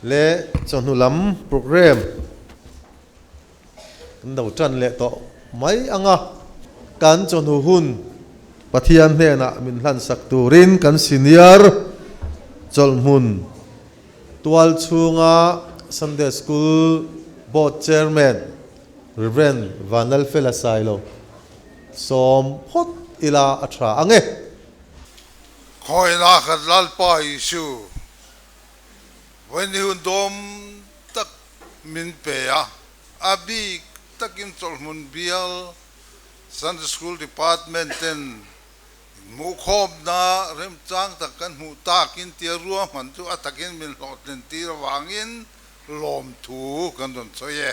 Le chawhnu lam program kan lo tan leh tawh mai ang a, kan chawhnu hun Pathian hnenah min hlansak turin kan senior chawlhhmun tual chhunga Sunday School Board Chairman Rev. Vanlalfela Sailo sawm phawt ila a tha ang e. Khawina khat Lalpa Isu Vawiin hun dawm tak min pe a, a bik takin chawlhmun bial Sunday School Department ten inhmuhkhawmna remchang tak kan hmuh takin tia ruahman chu a takin min hlawhtlin tir avangin lawmthu kan rawn sawi e.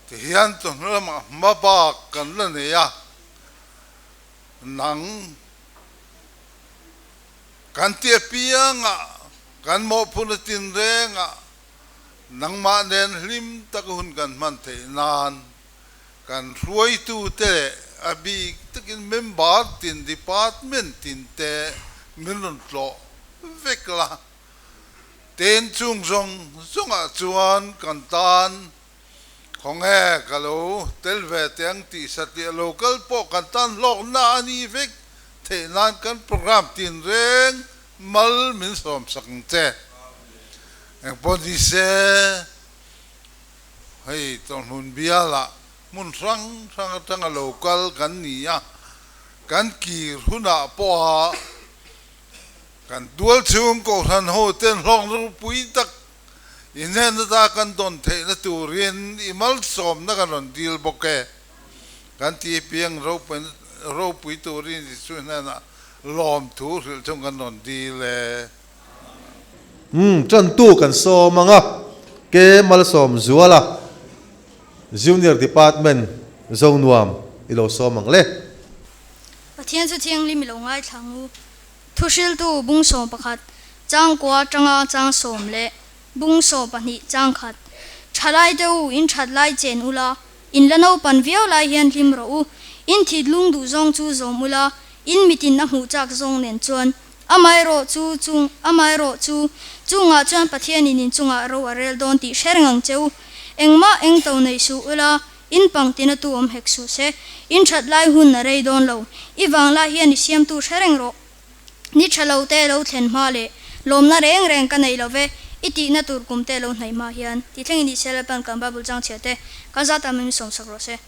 Tihian chawhnu lamah hma bak kan la nei a, nang Kan ti apiangah, kan mawhphurhna tinrengah nangmah nen hlim taka hun kan hman theih nan kan hruaitute leh a bik takin member tin, department tin te min rawn tlawh vek la. Ten chung zawng zawngah chuan kan tan khawnge ka lo tel ve teh ang tih satliah lo kal pawh kan tan hlawkna a ni vek theih nan kan program tinreng mal min sawmsak ang che. Engpawh ni se hei Chawlhmun bialah hmun hrang hrang atanga lo kal kan ni a, kan kir hunah pawha kan tual chhung kohhran ho ten hlawk ropui tak I hnena ta kan dawn theihna turin i malsawmna kan rawn dil bawk e. Kan ti piang ropui turin Isu hnenah lawmthu hrilh chung kan rawn dil e. Umm, tantu kan sawm ang a, ke malsawm zuala Junior Department Zonuam i lo sawm ang le. Pathian chu thianghlim i lo ngaithla ang u. Thuhriltu bung 11, chang kua atanga chang sawm leh bung 12 chang khat. Thalai te u, in that lai chen ula, in la naupan viau lai hian hlim rawh u. In thit lung duh zawng chu zawm ula, in mitin a hmuh chak zawng nen chuan amaherawh chu chung amaherawh chu chungah chuan Pathianin in chungah ro a rel dawn tih hre reng ang che u. Engmah eng to nei suh ula, In pangtina tu awm hek suh se, in that lai hun a rei dawn lo. I vang lai hian i siamtu hre reng rawh. Ni tha lo te lo thlen hma leh lawmna reng reng ka nei lo ve, i tihna tur kum te lo hnaih hma hian ti thlengin i sel Lalpan kan Bible chang chhia te kan zat ah min sawmsak rawh se.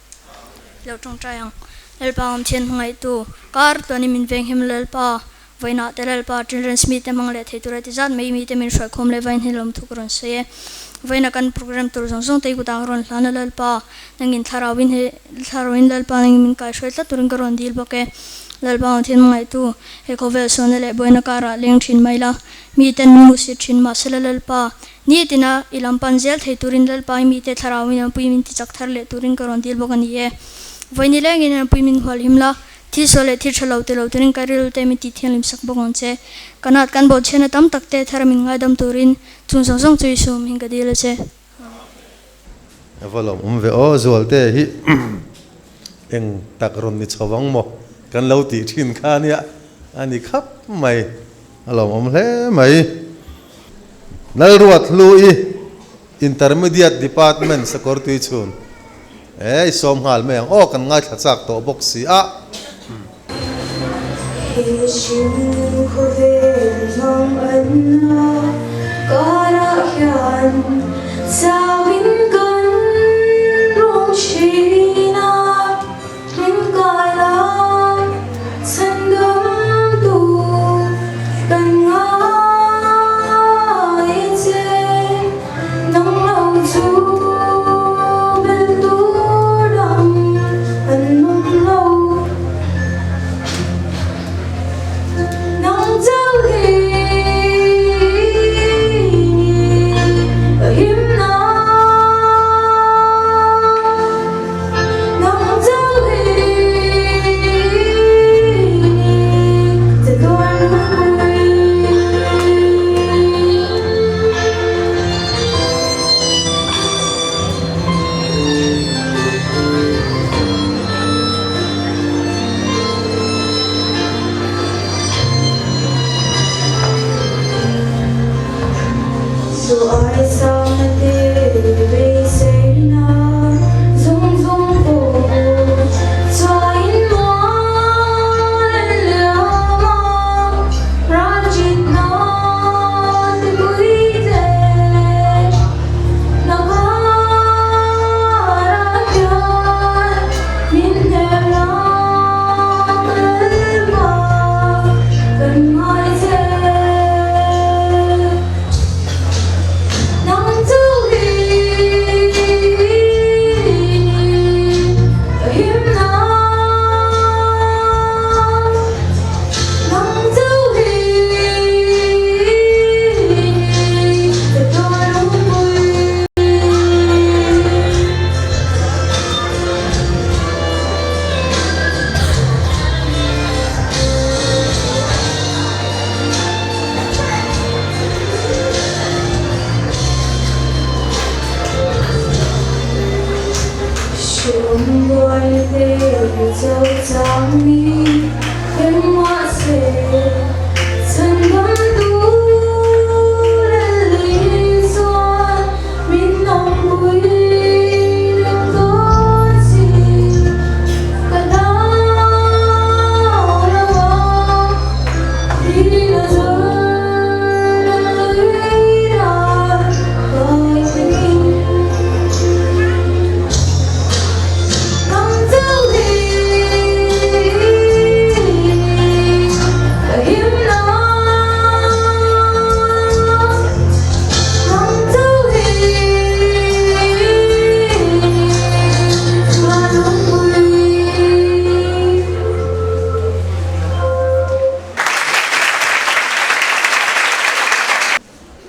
Lo tawngtai ang. Lalpa awmthian hmangaihtu, kar tuanin min venghim Lalpa, Vawiinah te Lalpa Children Smith te hmang leh thei tura ti zat mai mite min hruaikhawm leh vawiin hi lawmthu ka rawn sawi e. Vawiina kan program tur zawng zawng te i kutah ka rawn hlan a Lalpa, nangin thlarauin he thlarauin Lalpa nangin min kaihruai tlat turin ka rawn dil bawk e. Lalpa ang thil hmangaihtu, he khawvel sualna leh buaina karah leng thin mai la, miten min hmuhsit thin mahsela Lalpa, nitina i lam pan zel thei turin Lalpa i mite thlarauin anpui min tichak thar leh turin ka rawn dil bawk a ni e. Vawiin nilengin anpui min hualhim la, Thil sual leh thil tha lo ti lo turin ka rilru te min tih thianghlim sak bawk ang che. Ka nat kan bawh chhiatna tam tak te thar min ngaidam turin chung zawng zawng chu i sum hin ka dil a che. A va lawm awm ve aw Zualte hi eng tak rawn ni chho ang maw kan lo tih thin kha nia a ni khap mai a lawm awm hle mai. Lalruat Hlu-i Intermediate Department sakawr tui chhun e i sawm nghal mai ang aw kan ngaithla chak tawh bawk si a. He hring khawvel vang anna karah hian chauhin kan rawng thin a, min kai la chhan damtu kan ngai che, nang lo chu bel tur dang an awm lo. Nang chauh hi ni a him.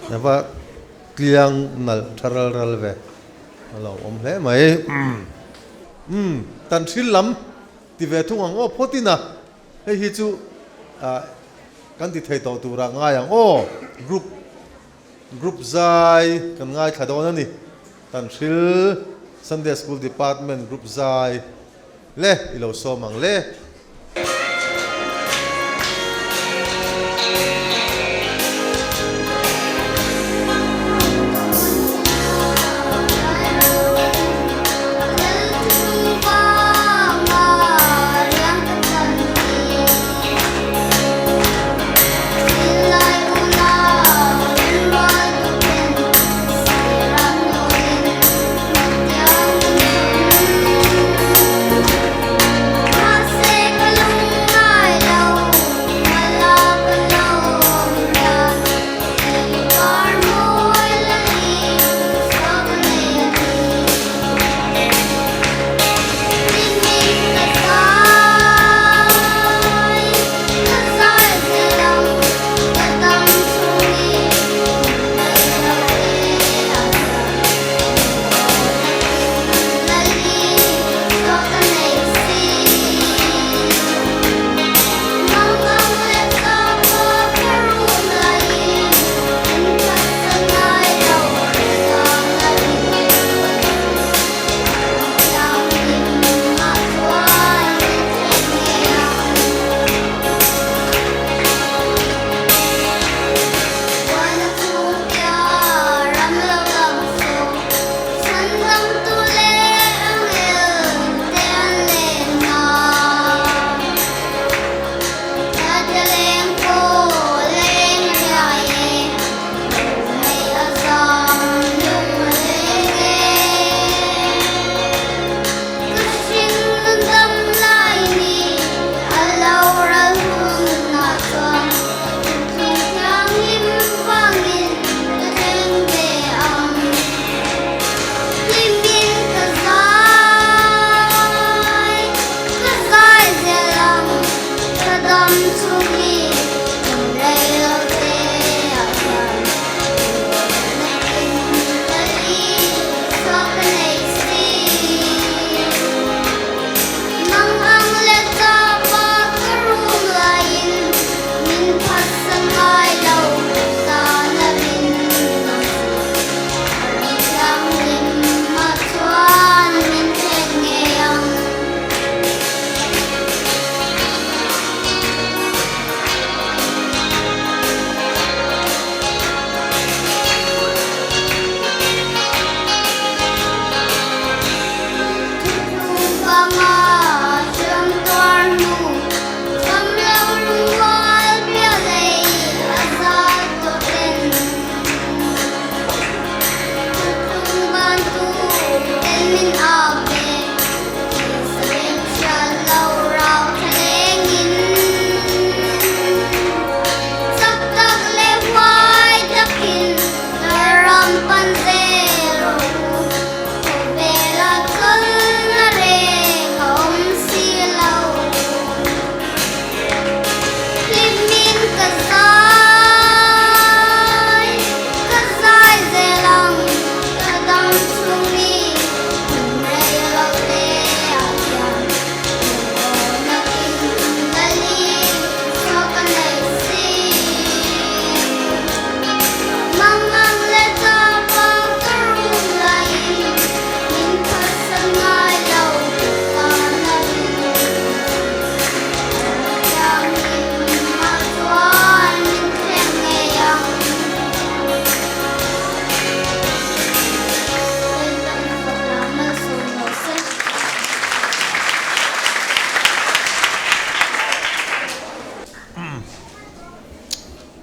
Ava tliang nalh tha ral ral ve a lo awm hle mai. Umm tan thil lam ti ve thung ang aw phawt in a, hei hi chu ah kan ti thei tawh tur ah ngai ang aw group group zai kan ngaithla dawn a ni. Tan hril Sunday School Department group zai le i lo sawm ang le.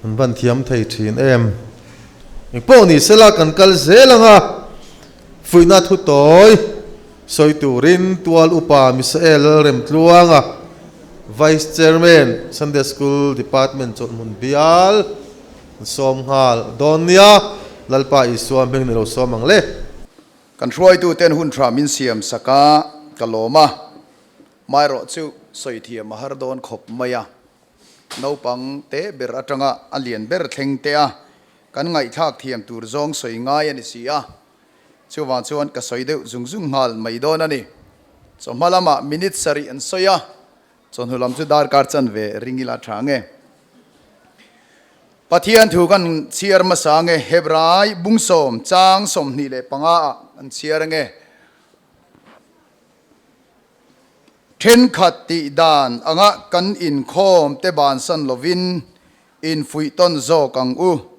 An van thiam thei thin em. Engpawh ni sela kan kal zel ang a, fuihna thu tawi sawi turin Tual Upa Misael Lalremtluanga, Vice Chairman, Sunday School Department chawlhmun bial an sawm nghal dawn nia, Lalpa Isua hming ni lo sawm ang le. Kan hruaituten hun tha min siam sak a, ka lawm a. Maherawh chu sawi thiam a har dawn khawp mai a. Naupang te ber atanga a lian ber thleng te a, Kan ngaihthlak thiam tur zawng sawi ngai a ni si a, chuvang chuan ka sawi deuh zung zung nghal mai dawn a ni. Chawhma lamah minute sarih an sawi a, chawhnu lam chu darkar chanve ring ila tha nge. Pathian thu kan chhiar hmasa nge Hebrai bungsawm chang 25 ah kan chhiar nge. Thenkhat tih dan anga kan inkhawm te bansan lovin infuih tawn zawk ang u.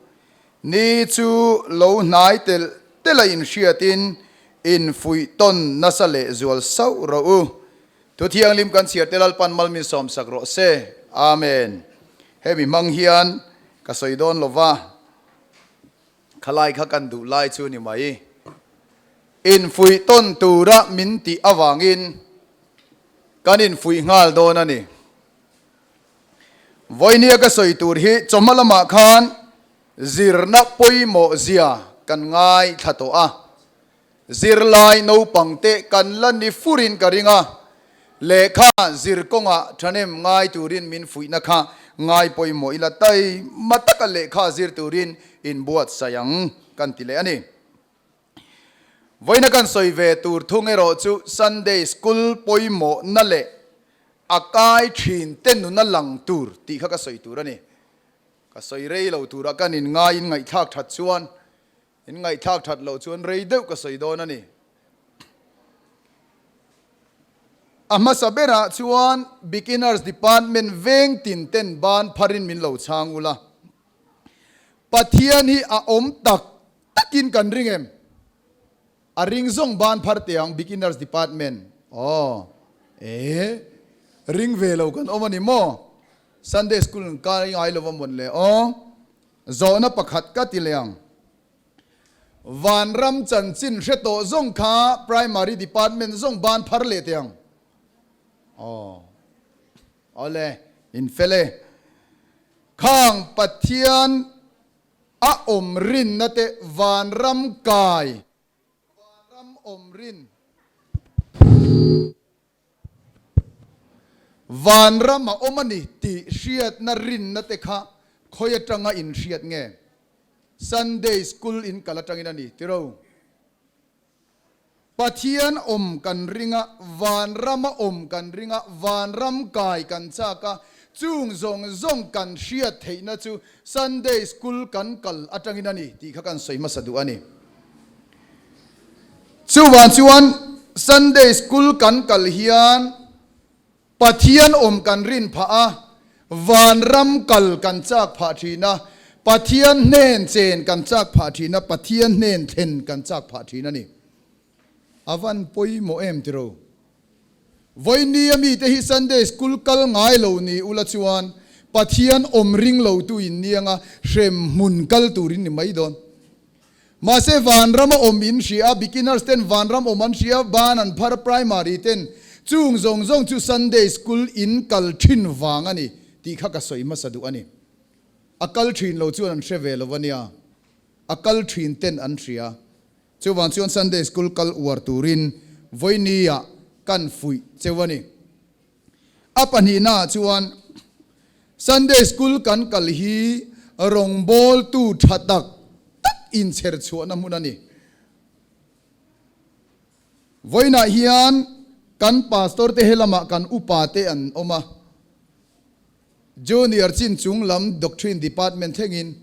Ni chu lo hnai telh telh a inhriatin infuih tawn nasa leh zual sauh rawh u. Thu thianghlim kan chhiar te Lalpan malmin sawmsak rawh se. Amen. Hemi hmang hian ka sawi dawn lova. Khalai kha kan duh lai chu ni mai. Infuih tawn tura min tih avangin kan infuih nghal dawn a ni. Vawinia ka sawi tur hi chawhma lamah khan zirna pawimawh zia kan ngaithla tawh a. Zirlai naupangte kan la ni furin ka ring a, lehkha zir kawngah thahnem ngai turin min fuihna kha ngai pawimawh ila taima taka lehkha zir turin inbuatsaih ang kan ti leh a ni. Vawiina kan sawi ve tur thung erawh chu Sunday School pawimawhna leh a kai thin te nuna lang tur tih kha ka sawi tur a ni. Ka sawi rei lo turah kan inngaiin ngaihthlak that chuan In ngaihthlak that loh chuan rei deuh ka sawi dawn a ni. A hmasa berah chuan Beginners Department veng tin ten ban pharin min lo chhang ula. Pathian hi a awm tak takin kan ring em? A ring zawng ban phar teh ang Beginners Department. Aw, e, ring ve lo kan awm a ni maw? Sunday School kai ngai lo va mawn le aw. Zawhna pakhat ka ti leh ang. Vanram chanchin hre tawh zawng kha Primary Department zawng ban phar leh teh ang. Aw. Awle, in fel e. Khang Pathian a awm rinna te vanram kai, vanram awm rin. Vanram a awm a ni tih hriatna rinna te kha khawi atanga inhriat nge? Sunday school in kal atangin a ni tiro. Pathian awm kan ring a, vanram a awm kan ring a, vanram kai kan chak a, chung zawng zawng kan hriat theihna chu Sunday school kan kal atangin a ni tih kha kan sawi hmasa duh a ni. Chuvang chuan Sunday School kan kal hian Pathian awm kan rin phah a, vanram kal kan chak phah thin a, Pathian hnen chen kan chak phah thin a, Pathian hnen thlen kan chak phah thin a ni. A van pawimawh em tiro. Vawinia mite hi Sunday School kal ngai lo ni ula chuan Pathian awm ring lo tu in nianga hrem hmun kal turin ni mai dawn. Mahse vanram a awm in hria, beginners ten vanram awm an hria, ban an phar primary ten chung zawng zawng chu Sunday school in kal thin vang a ni tih kha ka sawi hmasa duh a ni. A kal thin lo chuan an hre ve lo a nia, a kal thin ten an hria. Chuvang chuan Sunday school kal uar turin vawinia kan fuih cheu a ni. A pahnihnaah chuan Sunday School kan kal hi rawngbawltu tha tak tak inchher chhuahna hmun a ni. Vawiinah hian kan pastor te helamah kan upa te an awm a, Junior chin chung lam Doctrine Department thlengin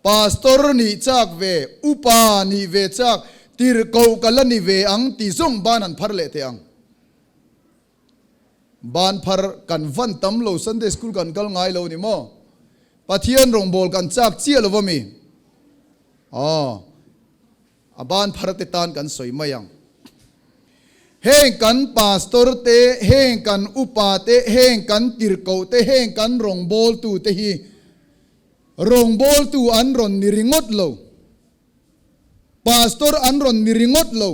Pastor nih chak ve, upa nih ve chak, tirhkoh ka la ni ve ang ti zawng ban an phar leh teh ang. Ban phar kan van tam lo Sunday school kan kal ngai lo ni maw? Pathian rawngbâwl kan châk chiah lo va mi? Aw, a ban phar te tan kan sawi mai ang. Heng kan pastor te, heng kan upa te, heng kan tirhkoh te, heng kan rawngbâwltu te hi rawngbâwltu an rawn ni ringawt lo. Pastor an rawn ni ringawt lo.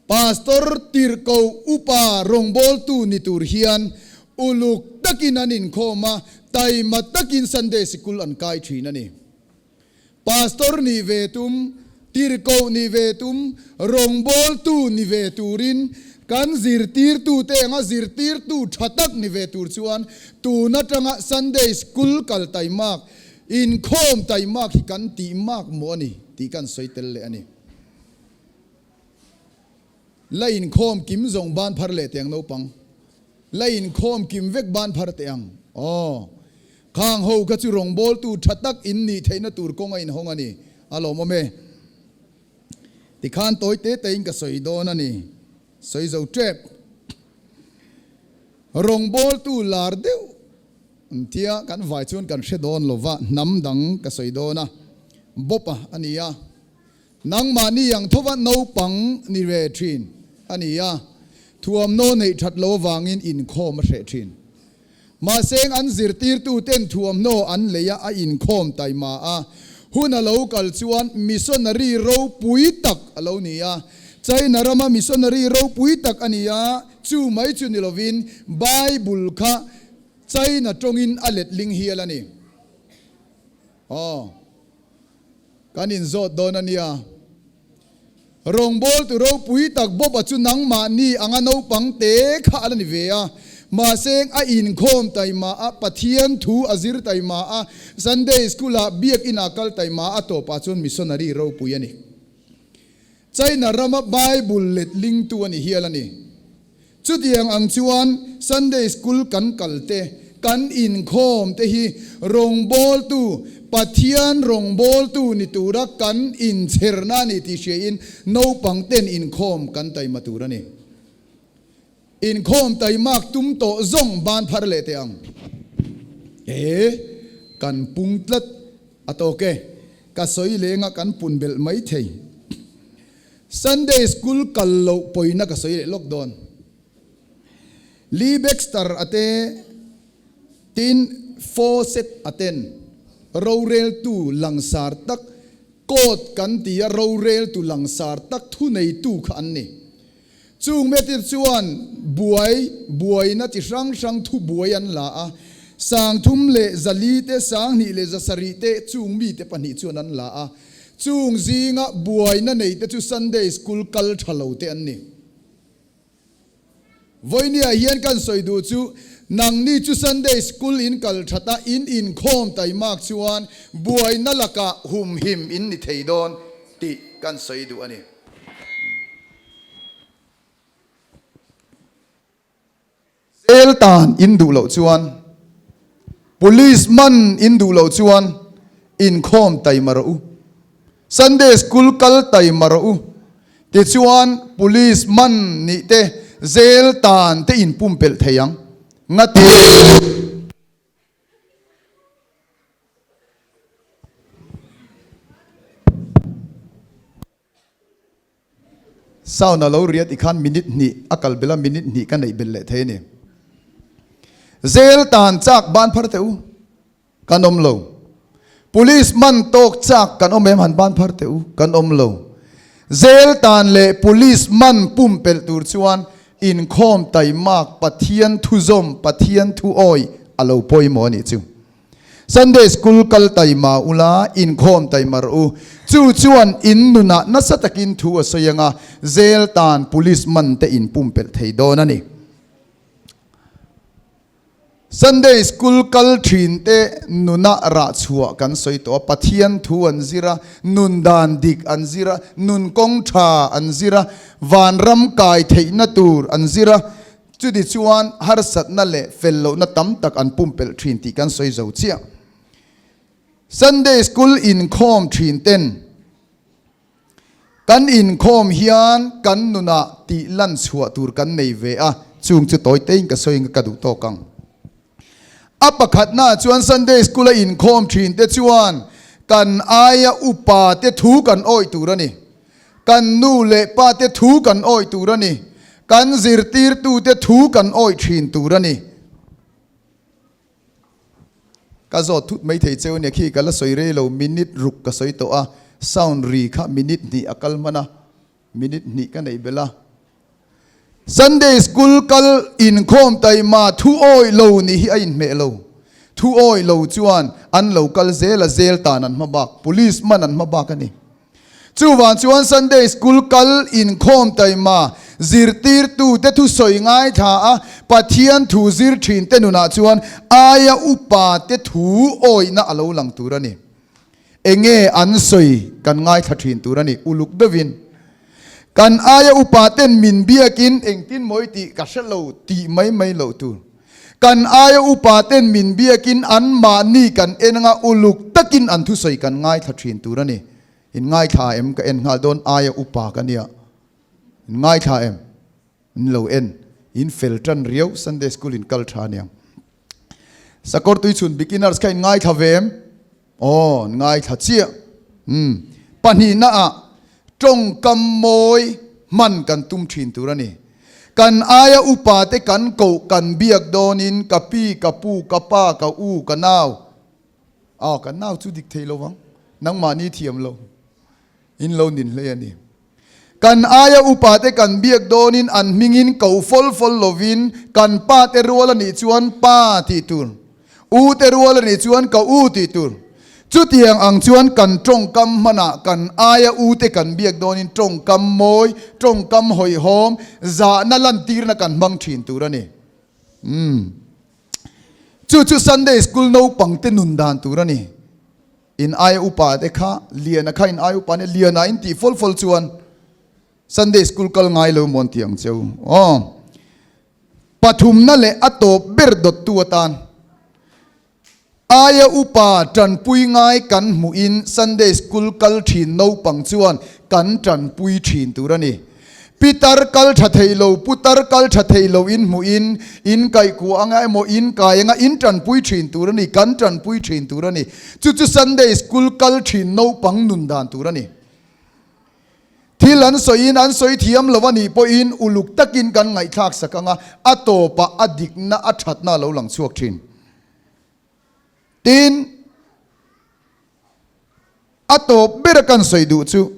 Pastor tirhkoh upa rawngbawltu ni tur hian uluk takin an inkhawm a, taima takin Sunday sikul an kai thin a ni. Pastor nih ve tum, tirhkoh nih ve tum, rawngbawltu ni ve turin kan zirtirtute anga zirtirtu tha tak ni ve tur chuan tun atanga Sunday school kal taimak. Inkhawm taimak hi kan tih mak maw a ni tih kan sawi tel leh a ni. La inkhawm kim zawng ban phar leh teh ang naupang. La inkhawm kim vek ban phar teh ang. Aw. Khang ho kha chu rawngbawltu tha tak in nih theihna tur kawng a inhawng a ni. A lawmawm e. Tikhan tawi te tein ka sawi dawn a ni. Sawi zo tep. Rawngbawltu lar deuh an tia kan vai chuan kan hre dawn lo va, hnam dang ka sawi dawn a, Bawpa a ni a. Nangmahni ang thova naupang ni ve thin a ni a, thuamhnaw neih that lo avangin inkhawm a hreh thin. Mahse an zirtirtuten thuamhnaw an lei a, a inkhawm taima a. Hun a lo kal chuan missionary ropui tak a lo ni a. China rama missionary ropui tak a ni a, chu mai chu ni lovin Bible kha China tawngin a letling hial a ni. Aw, kan inzawt dawn a nia. Rawngbawltu ropui tak Bob-a chu nangmahni anga naupang te kha a la ni ve a. Mahse, a inkhawm taima a, Pathian thu a zir taima a, Sunday School-ah biak inah kal taima a, tawpah chuan missionary ropui a ni. China rama Bible letlingtu a ni hial a ni. Chutiang ang chuan Sunday School kan kal te, kan inkhawm te hi rawngbawltu, Pathian rawngbawltu ni tura kan inchherna a ni tih hriain naupang ten inkhawm kan taima tur a ni. Inkhawm taimak tum tawh zawng ban phar leh teh ang. E, kan pung tlat a tawk e, ka sawi lenga kan pun belh mai thei. Sunday school kal loh pawina ka sawi leh lawk dawn. Lee Baxter a te tin Fawcett a ten roreltu langsar tak court kan ti a roreltu langsar tak thuneitu kha an ni. Chung mete chuan buai buaina chi hrang hrang thu buai an la a, 3004 te 2700 te chung mite pahnih chuan an la a. Chung zinga buaina neite chu Sunday School kal tha lo te an ni. Vawinia hian kan sawi duh chu nangni chu Sunday School in kal that a, in inkhawm taimak chuan buaina lakah humhim in ni thei dawn tih kan sawi duh a ni. Zel tan in duh loh chuan, Police man in duh loh chuan inkhawm taima rawh u. Sunday school kal taima rawh u. Tichuan Police man nih te zel tan te in pumpelh thei ang. Ngati. Sound a lo ria ti khan minute hnih a kal belh a, minute hnih ka neih belh leh thei a ni. Zel tan chak ban phar teh u, kan awm lo. Police man tawk chak kan awm em han ban phar teh u, kan awm lo. Zel tan leh police man pumpelh tur chuan inkhawm taimak Pathian thuzawm, Pathian thu awi a lo pawimawh a nih chu. Sunday School kal taima ula, inkhawm taima rawh u. Chu chuan in nunah nasa takin thu a sawi anga, zel tan police man te in pumpelh thei dawn a ni. Sunday School kal thin te nunah rah chhuah kan sawi tawh a, Pathian thu an zir a, nun dan dik an zir a, nun kawng tha an zir a, vanram kai theihna tur an zir a, Chuti chuan harsatna leh fel lohna tam tak an pumpelh thin tih kan sawi zo chiah. Sunday School inkhawm thin ten kan inkhawm hian kan nunah tih lan chhuah tur kan nei ve a, chung chu tawi tein ka sawi ka duh tawk ang. A pakhatnaah chuan Sunday School a inkhawm thin te chuan kan aia upa te thu kan awih tur a ni. Kan nu leh pa te thu kan awih tur a ni. Kan zirtirtute thu kan awih thin tur a ni. Ka zawt thut mai thei cheu nia khi ka la sawi rei lo, minute ruk ka sawi tawh a, sound ri kha minute hnih a kal hman a, minute hnih ka neih belh a. Sunday school kal inkhawm taima thu awih lo nih hi a inhmeh lo. Thu awih lo chuan an lo kal zel a, zel tan an hma bak, police man an hma bak a ni. Chuvang chuan Sunday School kal inkhawm taima zirtirtute thusawi ngaithla a, Pathian thu zir thinte nunah chuan aia upate thu awihna a lo lang tur a ni. Enge an sawi kan ngaithla thin tur a ni, uluk deuhin. Kan aia upaten min biakin engtin mawi tih ka hre lo tih mai mai loh tur. Kan aia upaten min biakin anmahni kan en anga uluk takin an thusawi kan ngaithla thin tur a ni. In ngaithla em? Ka en nghal dawn aia upa ka nia. In ngaithla em? In lo en. In fel tan riau Sunday school in kal tha aniang. Sakawr tuichhun beginners kha in ngaithla ve em? Aw, an ngaithla chiah. Umm. Pahnihna ah tawngkam mawi hman kan tum thin tur a ni. Kan aia upa te kan koh kan biak dawnin ka pi, ka pu, ka pa, ka u, ka nau. Aw, kan nau chu dik thei lo vang. Nangmahni thiam lo. In lo nin hle a ni. Kan aia upate kan biak dawnin an hmingin ko fawl fawl lovin kan pa te rual a nih chuan pa tih tur, u te rual a nih chuan ka u tih tur. Chutiang ang chuan kan tawngkam hmanah kan aia u te kan biak dawnin tawngkam mawi, tawngkam hawihhawm, zahna lantirna kan hmang thin tur a ni. Umm. Chu chu Sunday School naupangte nun dan tur a ni. In aia upa te kha Liana kha in aia upa nia Liana in tih fawl fawl chuan Sunday school kal ngai lo mawn tih ang cheu aw. Pathumna leh a tawp ber dawttu atan aia upa tanpui ngai kan hmuhin Sunday school kal thin naupang chuan kan tanpui thin tur a ni. Pitar kal tha thei lo, putar kal tha thei lo in hmuh in, in kaih kuah anga emaw in kai anga in tanpui thin tur a ni, kan tanpui thin tur a ni. Chu chu Sunday school kal thin naupang nun dan tur a ni. Thil an sawi in an sawi thiam lo a nih pawhin uluk takin kan ngaihthlak sak anga a tawpah a dikna a thatna a lo lang chhuak thin. Tin. A tawp ber a kan sawi duh chu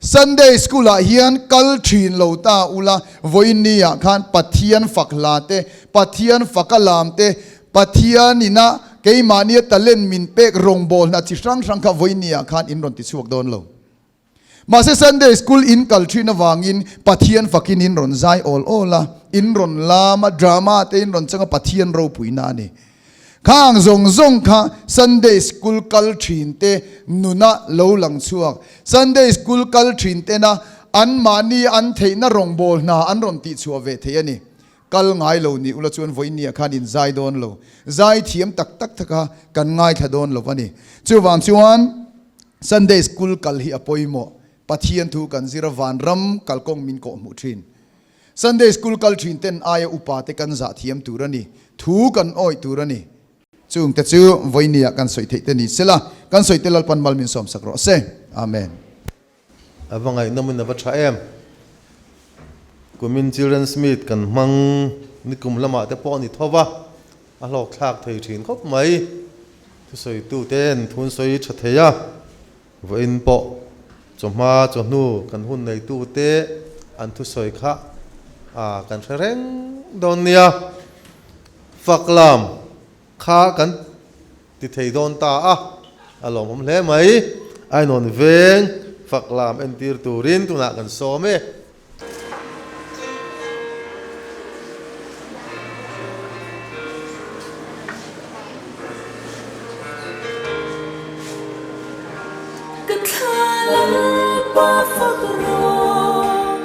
Sunday School ah hian kal thin lo ta ula, vawiin ni ah khan Pathian fak hla te, Pathian fak a lam te, Pathian ina keimahnia talent min pek rawngbawlna chi hrang hrang kha vawiin ni ah khan in rawn ti chhuak dawn lo. Mahse Sunday School in kal thin avangin Pathian fakin in rawn zai awl awl a, in rawn lam a, drama te in rawn chang a, Pathian ropuina a ni. Khang zawng zawng kha Sunday School kal thin te nuna lo lang chhuak. Sunday School kal thin tena anmahni an theihna rawngbâwl hna an rawn tihchhuah ve thei a ni. Kal ngai lo ni ula chuan vawinia khan in zai dawn lo. Zai thiam tak tak taka kan ngaithla dawn lo a ni. Chuvang chuan Sunday School kal hi a pawimawh. Pathian thu kan zir a vanram kalkawng min kawhhmuh thin. Sunday School kal thin ten aia upa te kan zah thiam tur a ni, thu kan awih tur a ni. Chung te chu vawinia kan sawi theih te ni sela, kan sawi te Lalpan mal min sawm sak rawh se. Amen. A va ngaihnawmin a va tha em. Kumin Children's Meet kan hmang nikum lamah te pawh a ni tho va, a hlawkthlak thei thin khawp mai. Thusawitu ten thun sawi tha thei a. Vawiin pawh chawhma chawhnu kan hun neitute an thusawi kha kan hre reng dawn nia. Faklam kha kan ti thei dawn ta a, a lawmawm hle mai. Ainawn veng faklam entir turin tunah kan sawm e. Ka thla Lalpa fak rawh,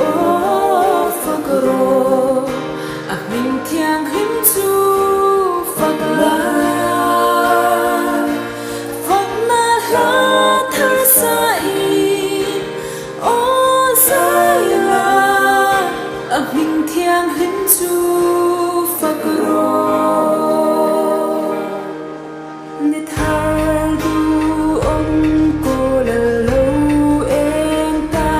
aw fak rawh, a hming thianghlim chu fak la. Fakna hla thar sa in Aw Zaira, a hming thianghlim chu fak rawh. Ni thar duhawm kawl a lo eng ta.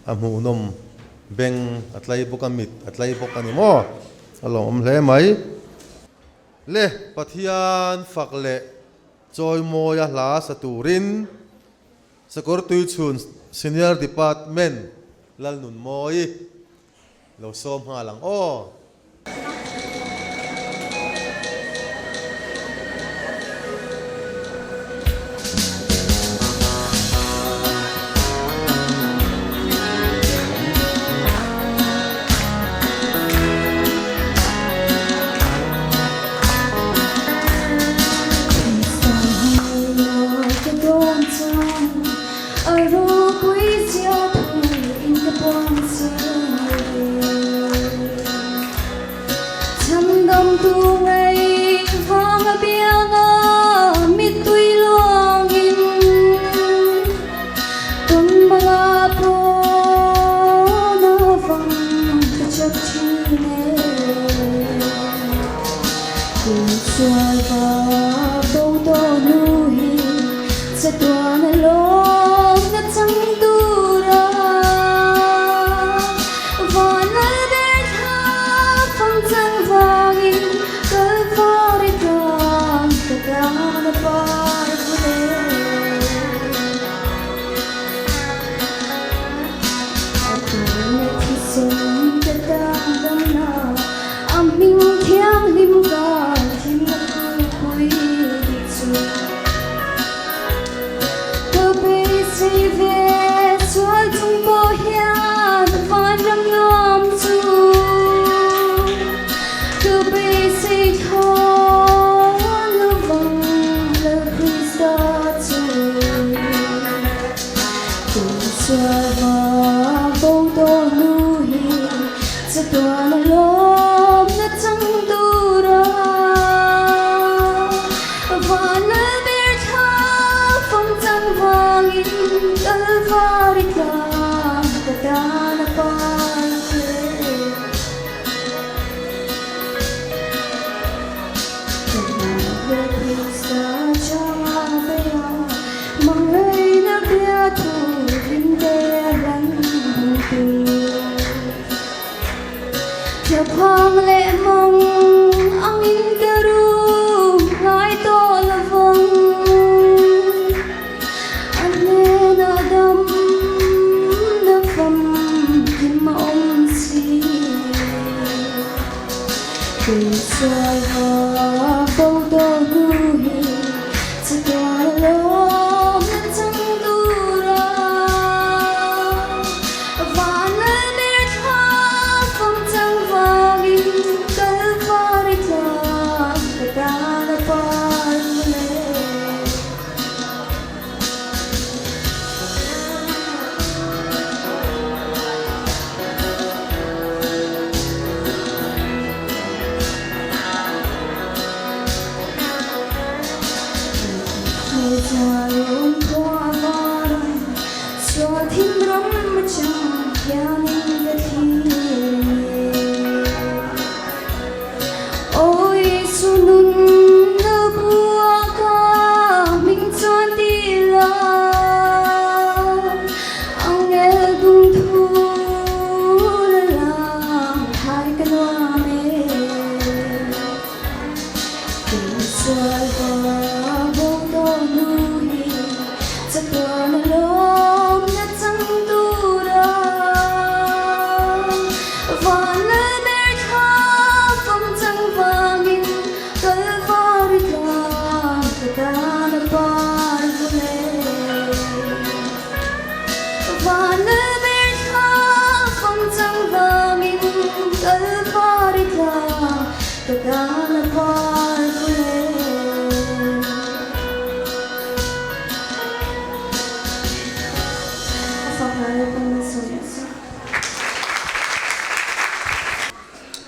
A hmuhnawm beng a tlai bawk a, mit a tlai bawk a ni maw? A lawmawm hle mai. Le Pathian fak leh chawimawia hla sa turin Sakawr Tuichhun Senior Department Lalnunmawi lo sawm nghal ang aw.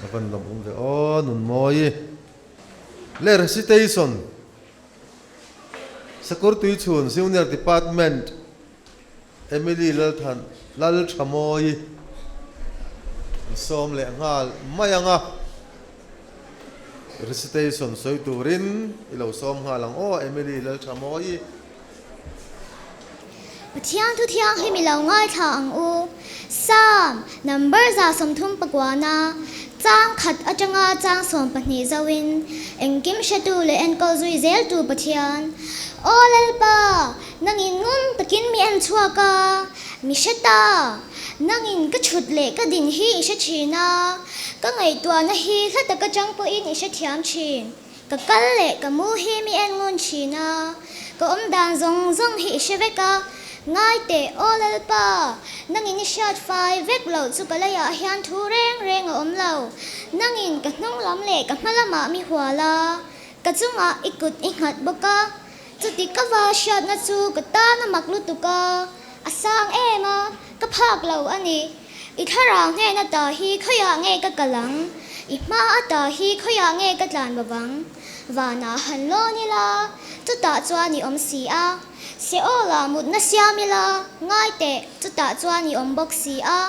A van lawm awm ve aw Nunmawi le recitation Sakawr Tuichhun Junior Department Emily Lalthan Lalthamawi an sawm leh nghal mai ang a, recitation sawi turin i lo sawm nghal ang aw Emily Lalthamawi. Pathian thu thianghlim i lo ngaithla ang u. Psalm number 39na chang khat atanga chang 12 zoin engkim hretu leh enkawl zui zeltu Pathian. Aw Lalpa, nangin ngun takin mi en chhuak a, mi hre ta. Nangin ka thut leh ka din hi i hre thin a, ka ngaihtuahna hi hla taka chang pawhin i hrethiam thin. Ka kal leh ka mu hi mi en ngun thin a, ka awm dan zawng zawng hi i hre vek a, ngai teh aw Lalpa, nangin i hriat fai vek loh chu ka leiah hian thu reng reng a awm lo, nangin ka hnung lam leh ka hma lamah mi hual a, ka chungah i kut i nghat bawk a, chuti ka va hriatna chu ka tan a mak lutuk a, a sang em a, ka phak lo a ni. I thlarau hnen ata hi khawiah nge ka kal ang? I hma ata hi khawiah nge ka tlan bawk ang? Vanah han lawn ila, chutah chuan i awm si a. Seolah mutna siam ila, ngai teh, chutah chuan i awm bawk si a.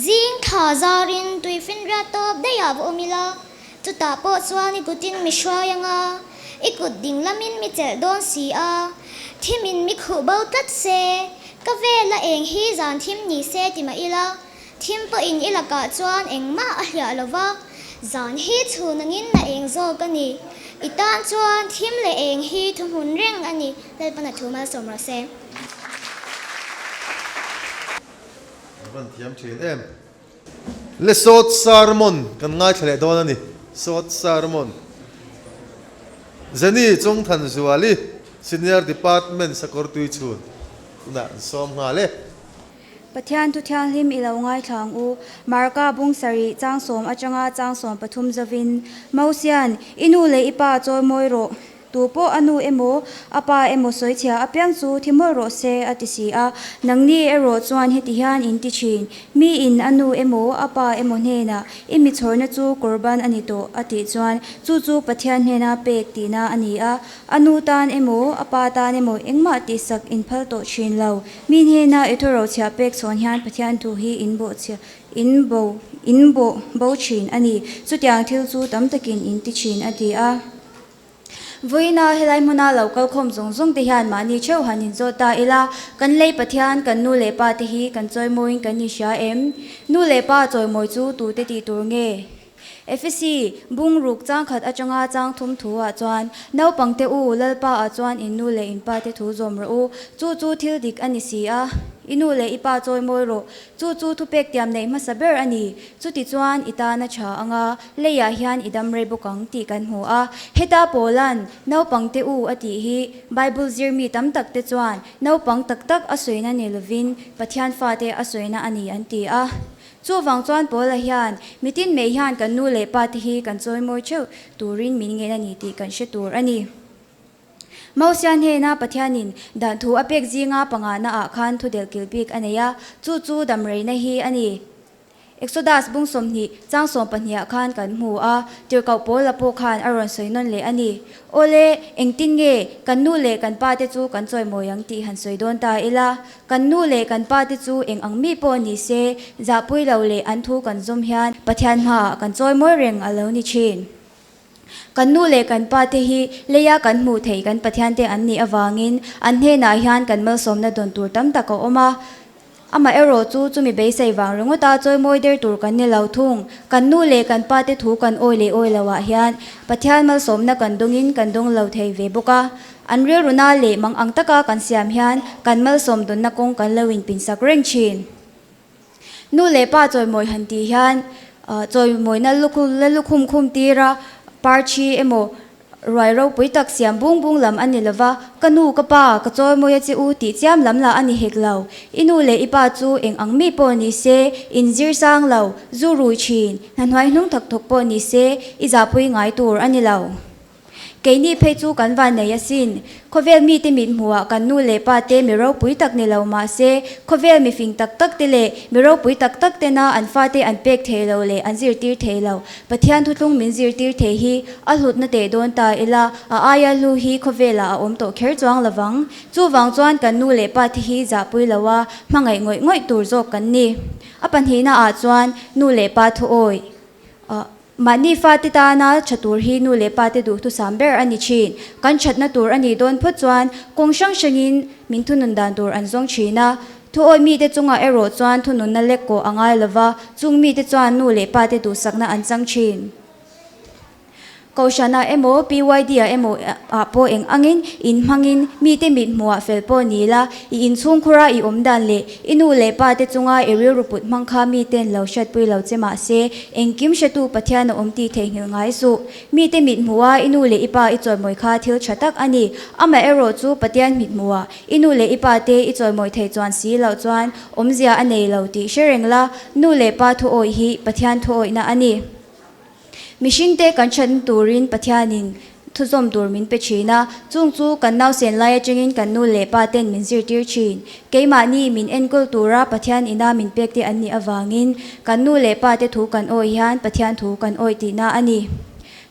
Zing thla zarin tuifinriat tawp daihah va awm ila, chutah pawh chuan i kutin mi hruai ang a, i kut ding lamin mi chelh dawn si a. Thimin mi khuh bo tlat se, Ka vela eng hi zan thim ni se ti mah ila, thim pawhin i lakah chuan engmah a hliah lo va, zan hi chhun angin na eng zawk a ni. I tan chuan thim leh eng hi thuhmun reng a ni, Lalpana thu malsawm rawh se. A van thiam thin em. Le sawt sermon kan ngaithla leh dawn a ni. Sawt sermon. Jenny Chungthanzuali, Senior Department Sakawrtui chhun tunah an sawm nghal e. Pathian thu thianghlim i lo ngaithla ang u. Marka bung sarih chang sawm atanga chang 13 zovin, Mosian, i nu leh i pa chawi mawi rawh. Tu pawh a nu emaw, a pa emaw sawi chhia apiang chu thi mawlh rawh se, a ti si a. Nangni erawh chuan heti hian in ti thin, Miin a nu emaw, a pa emaw hnenah i mi chhawrna chu Qurban a ni tawh, a tih chuan chu chu Pathian hnena pek tihna a ni a. A nu tan emaw, a pa tan emaw engmah tihsak in phal tawh thin lo. Mi hnena i thu rochhiah pek chhawn hian Pathian thu hi in bawhchhiah in bo in bawh bo thin a ni. Chutiang thil chu tam takin in ti thin, a ti a. Vawiina helai hmuna lo kal khawm zawng zawng te hian mahni theuh han inzawt ta ila, kan lei Pathian, kan nu leh pa te hi kan chawimawiin kan inhria em? Nu leh pa chawimawi chu tute tih tur nge? Efesi, bung ruk chang khat atanga chang thum thu ah chuan, Naupang te u, Lalpa ah chuan in nu leh in pa te thu zawm rawh u, chu chu thil dik a ni si a, i nu leh i pa chawimawi rawh, chu chu thupek tiam neih hmasa ber a ni, chutichuan i tan a tha anga, Leiah hian i dam rei bawk ang tih kan hmu a. Heta Paula'n naupang te u a tih hi Bible zir mi tam tak te chuan naupang tak tak a sawina ni lovin Pathian fate a sawina a ni an ti a. Chuvang chuan Paula hian mitin mei hian kan nu leh pa te hi kan chawimawi theuh turin min ngen a ni tih kan hre tur a ni. Mosia hnena Pathianin dan thu a pek zinga pangana ah khan thu delhkilh bik a nei a, chu chu damreina hi a ni. Exodus bung 20 chang 12 ah khan kan hmu a, tirhkoh Paula pawh khan a rawn sawi nawn leh a ni. Awle, engtin nge kan nu leh kan pa te chu kan chawimawi ang tih han sawi dawn ta ila, kan nu leh kan pa te chu eng ang mi pawh ni se, zahpui lo leh an thu kan zawm hian Pathian hmaah kan chawimawi reng a lo ni thin. Kan nu leh kan pa te hi leia kan hmuh theih kan Pathian te an nih avangin an hnenah hian kan malsawmna dawn tur tam tak a awm a. Amaherawh chu chumi beisei vang ringawta chawimawi der tur kan ni lo thung. Kan nu leh kan pa te thu kan awi leh awi loah hian Pathian malsawmna kan dawngin kan dawng lo thei ve bawk a. An rilruna leh mang ang taka kan siam hian kan malsawm dawnna kawng kan lo inpinsak reng thin. Nu leh pa chawimawi han tih hian chawimawina la lukhum khum tira parthi emaw ruai ropui tak siam bung bung lam a ni lova, ka nu ka pa ka chawimawi a che u tih chiam lam lah a ni hek lo. I nu leh i pa chu eng ang mi pawh ni se, in zir sang lo, zu rui thin, hna hnuai hnung thawk thawk pawh ni se, i zahpui ngai tur a ni lo. Keini phei chu kan van nei asin. Khawvel mite mit hmuhah kan nu leh pa te mi ropui tak ni lo mah se, khawvel mifing tak tak te leh mi ropui tak tak tena an fate an pek thei lo leh an zirtir thei lo. Pathian thutlung min zirtir thei hi a hlutna teh dawn ta ila, a aia hlu hi khawvelah a awm tawh kher chuang lovang. Chuvang chuan kan nu leh pa te hi zahpui loa hmangaih ngawih ngawih tur zawk kan ni. A pahnihna ah chuan nu leh pa thu awih. Mahni fate tana tha tur hi nu leh pate duhthusam ber a ni thin. Kan thatna tur a nih dawn phawt chuan kawng hrang hrangin min thunun dan tur an zawng thin a. Thuawi mite chungah erawh chuan thununna lek kawh a ngai lova, chung mite chuan nu leh pate duhsakna an chang thin. Kohhranah emaw, PYD-ah emaw ah pawh eng angin in hmangin mite mit hmuhah fel pawh ni la, i inchhungkhura i awm dan leh i nu leh pa te chunga i rilru put hmang kha miten lo hriatpui lo che mah se, engkim hretu Pathian a awm tih theihnghilh ngai suh. Mite mit hmuha i nu leh i pa i chawimawi kha thil tha tak a ni. Amaherawh chu Pathian mit hmuhah i nu leh i pa te i chawimawi thei chuan si loh chuan awmzia a nei lo tih hre reng la, nu leh pa thuawih hi Pathian thuawihna a ni. Mihringte kan thatna turin Pathianin thuzawm tur min pe thin a, chung chu kan nausen lai atangin kan nu leh pa ten min zirtir thin. Keimahni min enkawl tura Pathian ina min pek te an nih avangin kan nu leh pa te thu kan awih hian Pathian thu kan awih tihna a ni.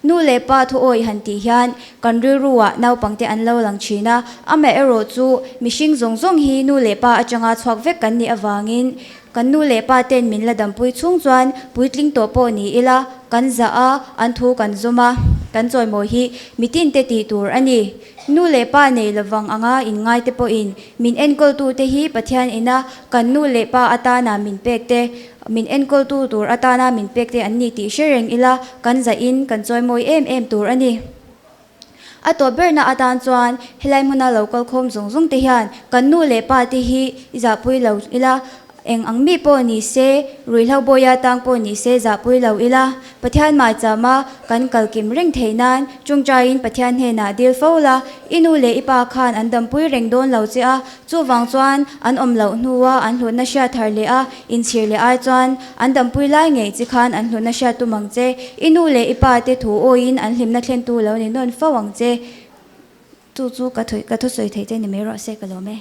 Nu leh pa thu awih han tih hian kan rilruah naupangte an lo lang thin a, amaherawh chu mihring zawng zawng hi nu leh pa atanga chhuak vek kan nih avangin Kan nu leh pa ten min la dampui chhung chuan puitling tawh pawh ni ila, kan zah a, an thu kan zawm a, kan chawimawi hi mitin te tih tur a ni. Nu leh pa nei lovang anga inngai te pawhin min enkawltu te hi Pathian ina kan nu leh pa atana min pek te, min enkawltu tur atana min pek te an ni tih hre reng ila, kan zahin kan chawimawi em em tur a ni. A tawp berna atan chuan helai hmuna lo kal khawm zawng zawng te hian kan nu leh pa te hi i zahpui lo ila, eng ang mi pawh ni se, ruihhlo bawia tang pawh ni se zahpui lo ila, Pathian maichama kan kal kim reng theih nan tawngtaiin Pathian hnenah dil fo la, i nu leh i pa khan an dampui reng dawn lo che a, chuvang chuan an awm loh hnua an hlutna hriat thar leh a inchhir leh ai chuan an dampui lai ngei chi khan an hlutna hriat tum ang che. I nu leh i pa te thu awiin an hlimna thlentu lo ni nawn fo ang che. Chu chu ka thawi ka thusawi thei che ni mai rawh se ka lawm e.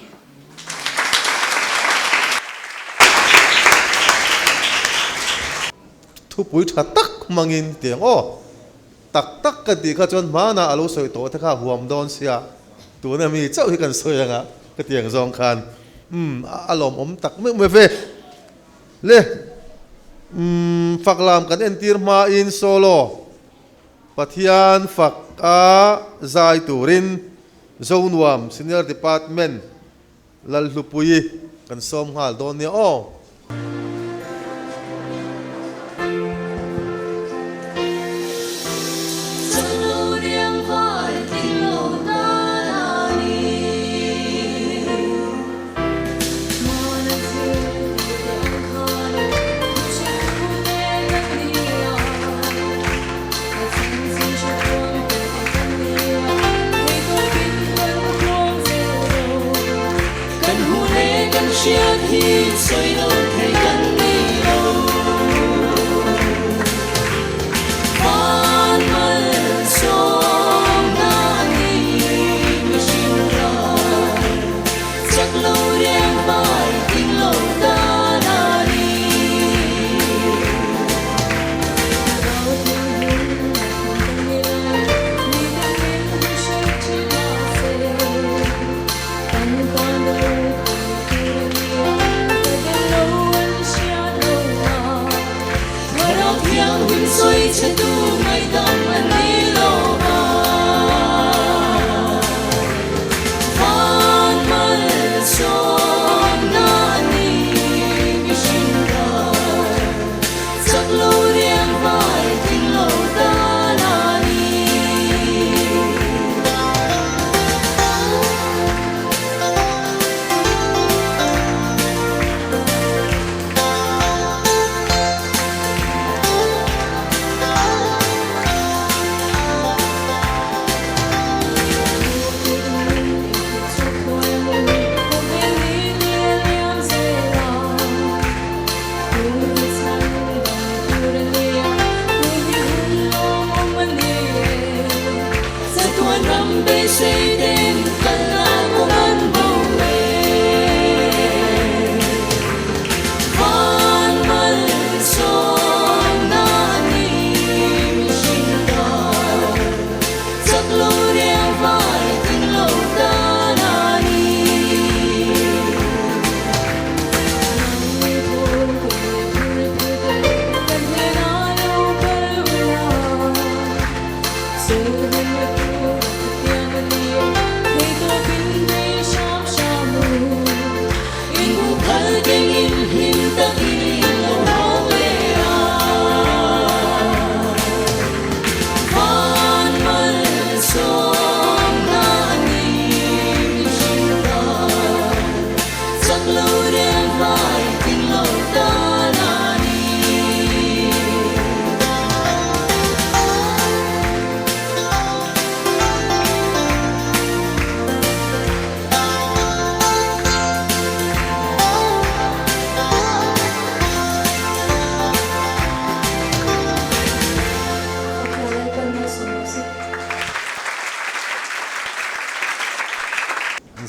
Thupui tha tak hmangin tiang aw tak tak ka tih kha chuan hmanah a lo sawi tawh te kha huam dawn sia tuna mi chauh hi kan sawi anga ka tiang zawng khan umm a lawmawm tak meuh meuh ve le umm fak lam kan entir hmain solo Pathian fak a zai turin Zonuam Senior Department Lalhlupuii kan sawm nghal dawn nia aw.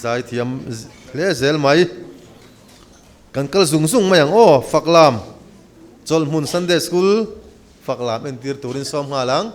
Zaithiam hle zel mai. Kan kal zung zung mai ang aw, Faklam Chawlhmun Sunday School Faklam entir turin sawm nghal ang.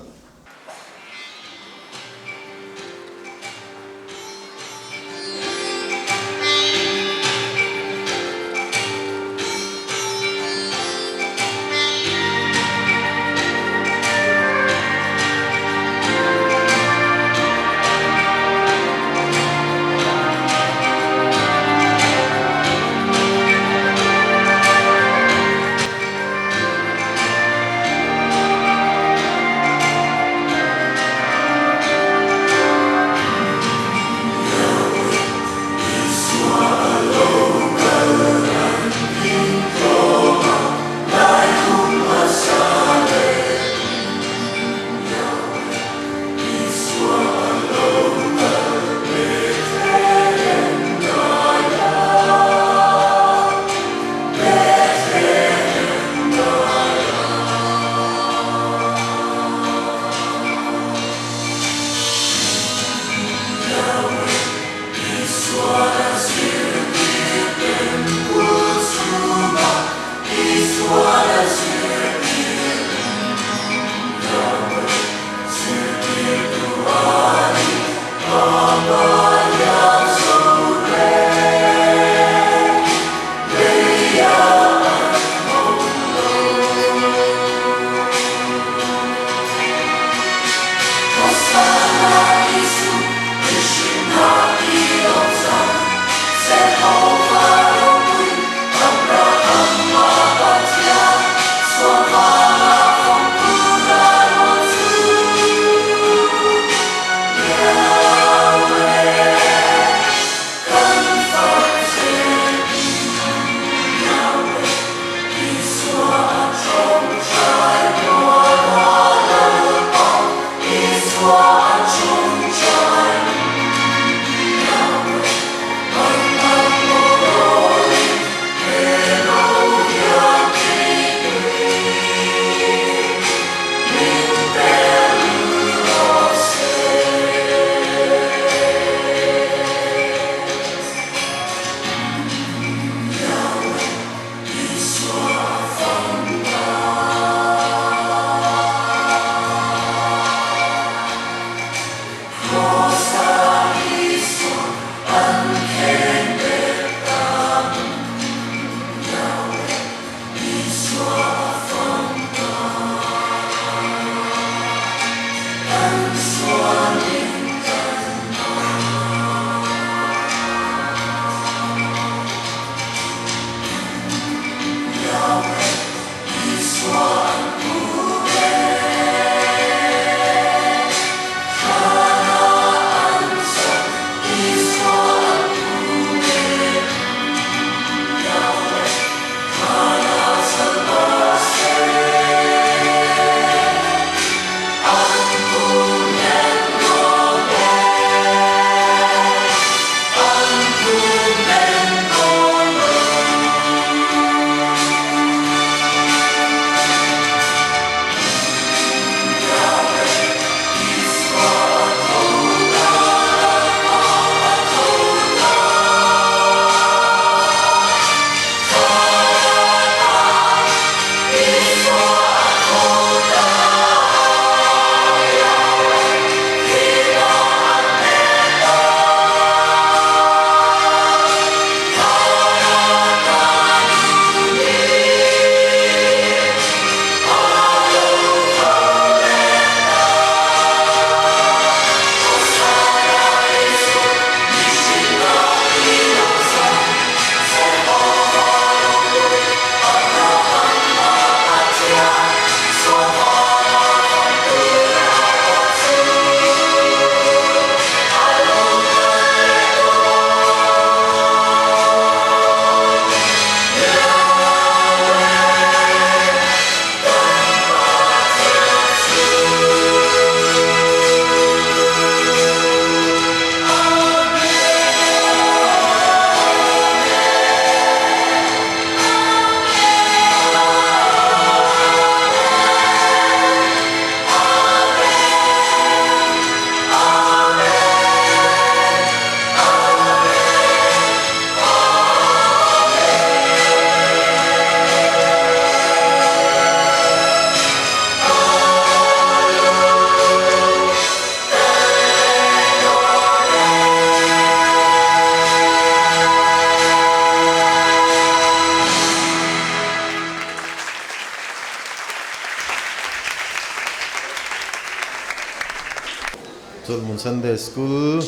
Chawlhhmun Sunday School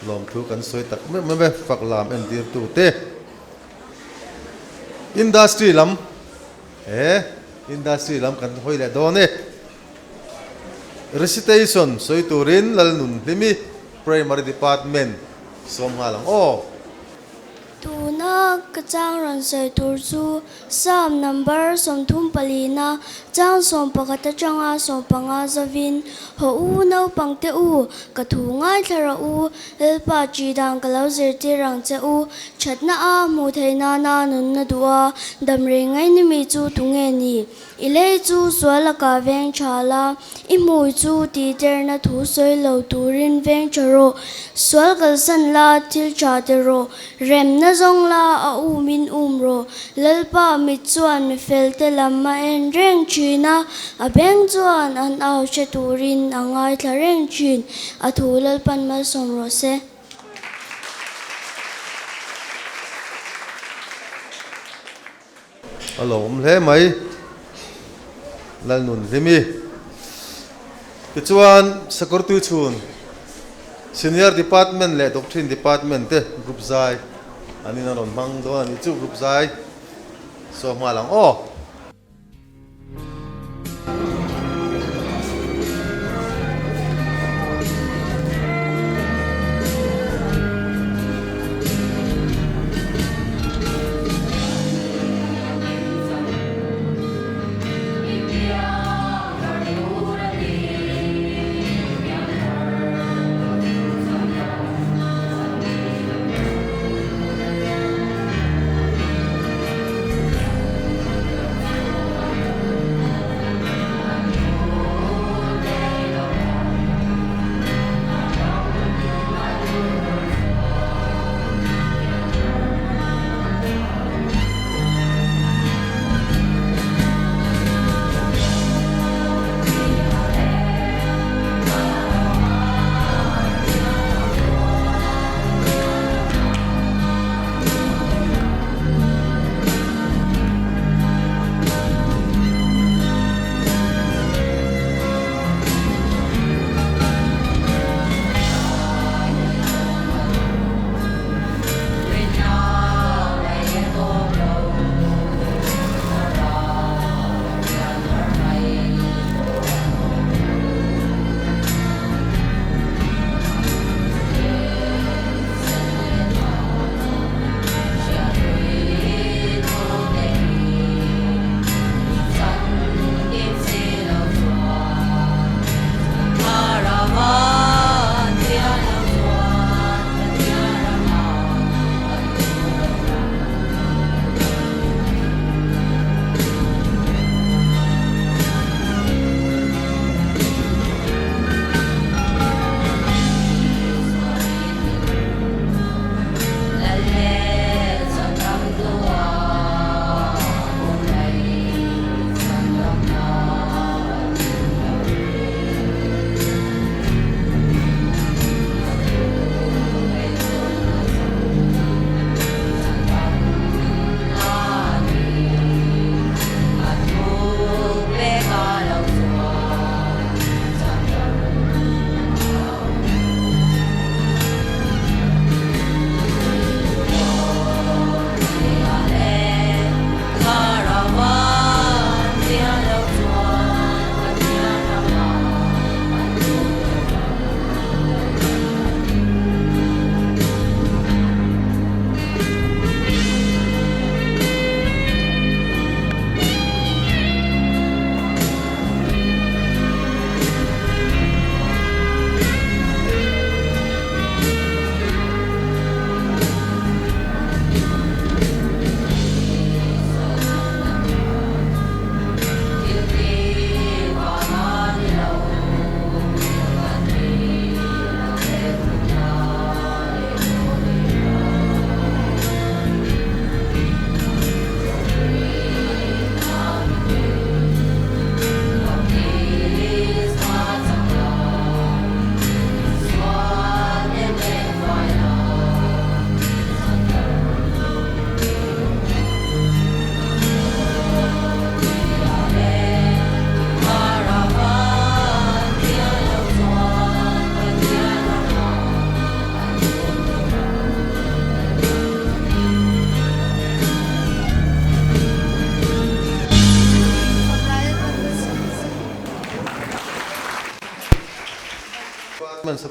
lawmthu kan sawi tak meuh meuh e, fak lam entirtu te. Industry lam he industry lam kan hawi leh dawn e. Recitation sawi turin Lalnunhlimi Primary Department sawm nghal ang aw. Tuna ka chang rawn sawi tur chu Psalm number 34 na chang 11 atanga 15 zavin, Haw u naupangte u, ka thu ngaithla rawh u, Lalpa ṭih dan ka lo zirtir ang che u, ṭhatna a hmuh theih nana nunna duh a, dam reng ngai ni mi chu tunge ni? I lei chu sual lakah veng ṭha la, i hmui chu tihderna thu sawi lo turin veng ṭha rawh. Sual kalsan la, thil ṭha ti rawh. Remna zawng la, a umin um rawh. Lalpa mit chuan mi felte lam a en reng ṭhin a, a beng chuan an au hre turin a ngaithla reng ṭhin. A thu Lalpan malsawm rawh se. A lo awm hle mai Lalnun Hlimi. Tichuan Sakawrtui chhun Senior Department leh Doctrine Department te group zai an in a rawn hmang dawn a nih chu group zai saw nghal ang aw.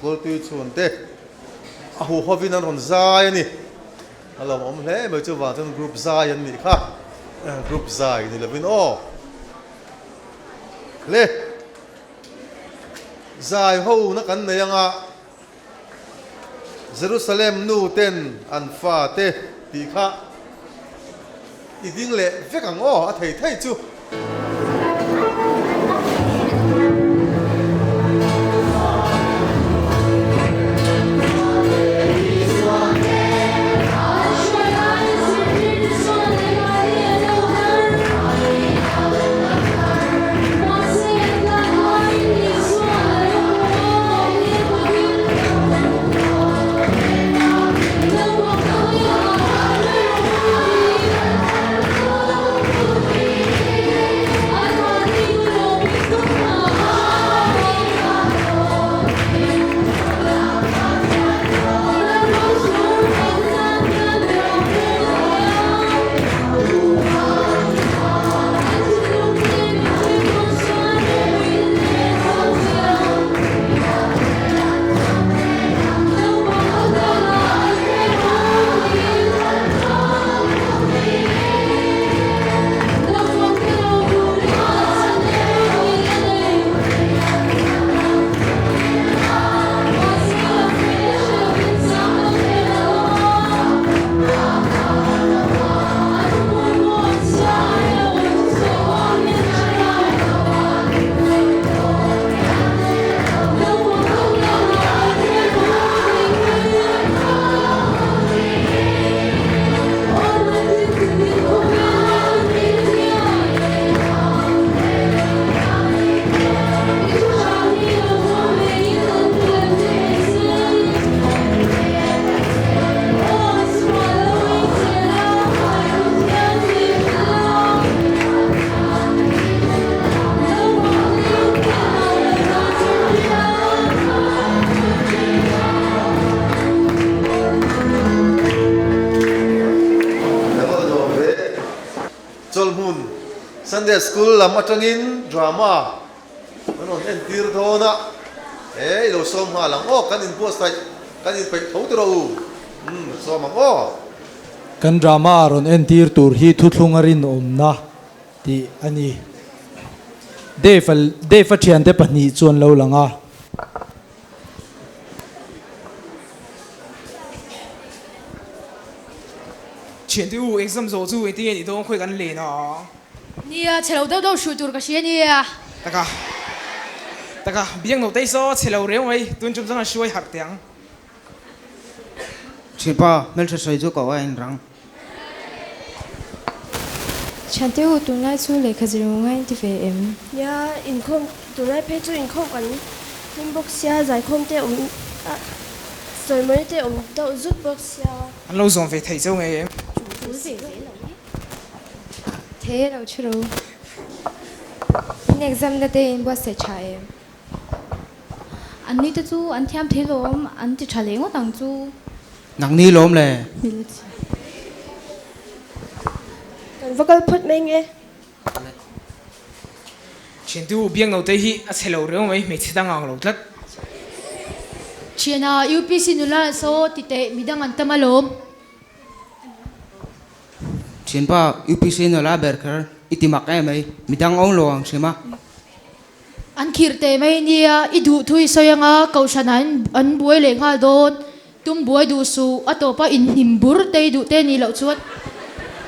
Sakawltuichhun te a huhawin an rawn zai a ni. A lawmawm hle mai chuvang chuan group zai an nih kha. Group zai ni lovin aw. Le zai ho na kan nei anga Jerusalem nu ten an fa te tih kha i ding leh vek ang aw a thei thei chu. Chawlhmun Sunday School lam atangin drama Kan rawn entir dawn a, he i lo sawm nghal ang aw, kan inbuatsaih, kan inpeih tho tiraw u, umm sawm ang aw. Kan drama rawn entir tur hi thuthlung a rinawmna tih a ni. Dave-a Dave-a thiante pahnih chu an lo lang a. Thiante u, exam zawh chu engtin nge ni dawn khawi kan len a? Nia, chhe lo deuh deuh hruih tur ka hria nia. Taka, taka, biak no tei saw chhe lo reu mai, tun tum chuan a hruai harh teh ang. Thianpa, hmeltha sawi chu ko a inrang. Thiante u, tunlai chu lehkha zir ngai in ti ve em? Nia, inkhawm, tunlai phei chu inkhawm kan hlim bawk sia, zaikhawm te awm a, sawimawi te awm deuh zut bawk sia. An lo zawm ve thei cheu ngei em? Tul ve zel lo e. Thei lo thu ro. In exam na te in buatsaih tha em? An ni te chu an thiam thei lawm, an ti tha leh ngawt ang chu. Nang ni lawm le. Kan va kal phawt mai nge. Thiantu Biaknote hi a chhe lo reu mai, hmeichhe dang ang lo tlat. Thiana UPC nula saw ti teh midang an tam alawm. Thianpa, UPC nula ber kher i ti mak em mai, midang awm lo ang hrim a. An khirh teh mai nia, i duh thu i sawi anga kohhran ah an buai leh nghal dawn, tum buai duh suh, a tawpa inhnim bur te i duh te nih loh chuan.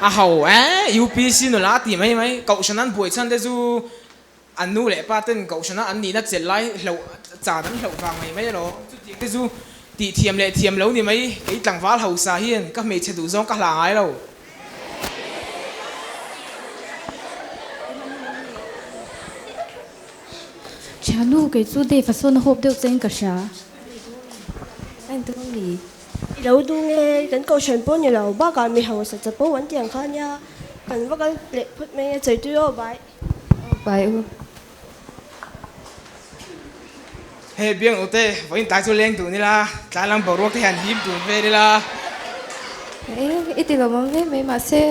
A ho e, UPC nula a ti mai mai, kohhran an buai chhan te chu an nu leh pa ten kohhrana an nihna chelh lai hloh chan an hloh vang mai mai elaw, chutiang te chu tih thiam leh thiam lo ni mai, kei tlangval hausa hian ka hmeichhe duh zawng ka hlah ngai lo. Thiannu, kei chu Dave a sawn a hawp deuh chein ka hria. A intum ang ni? I lo duh nge? Kan kohhran pawh ni lo, bakah mi hausa chapo an ti ang kha nia, kan va kal leh phawt mai nge, chawitui aw bai. Bai u. Hei biang ute, vawiin tlai chu leng dun ila, tlai lam boruak te hian hip dun vel ila. Eng i ti lo awm ve mai, mahse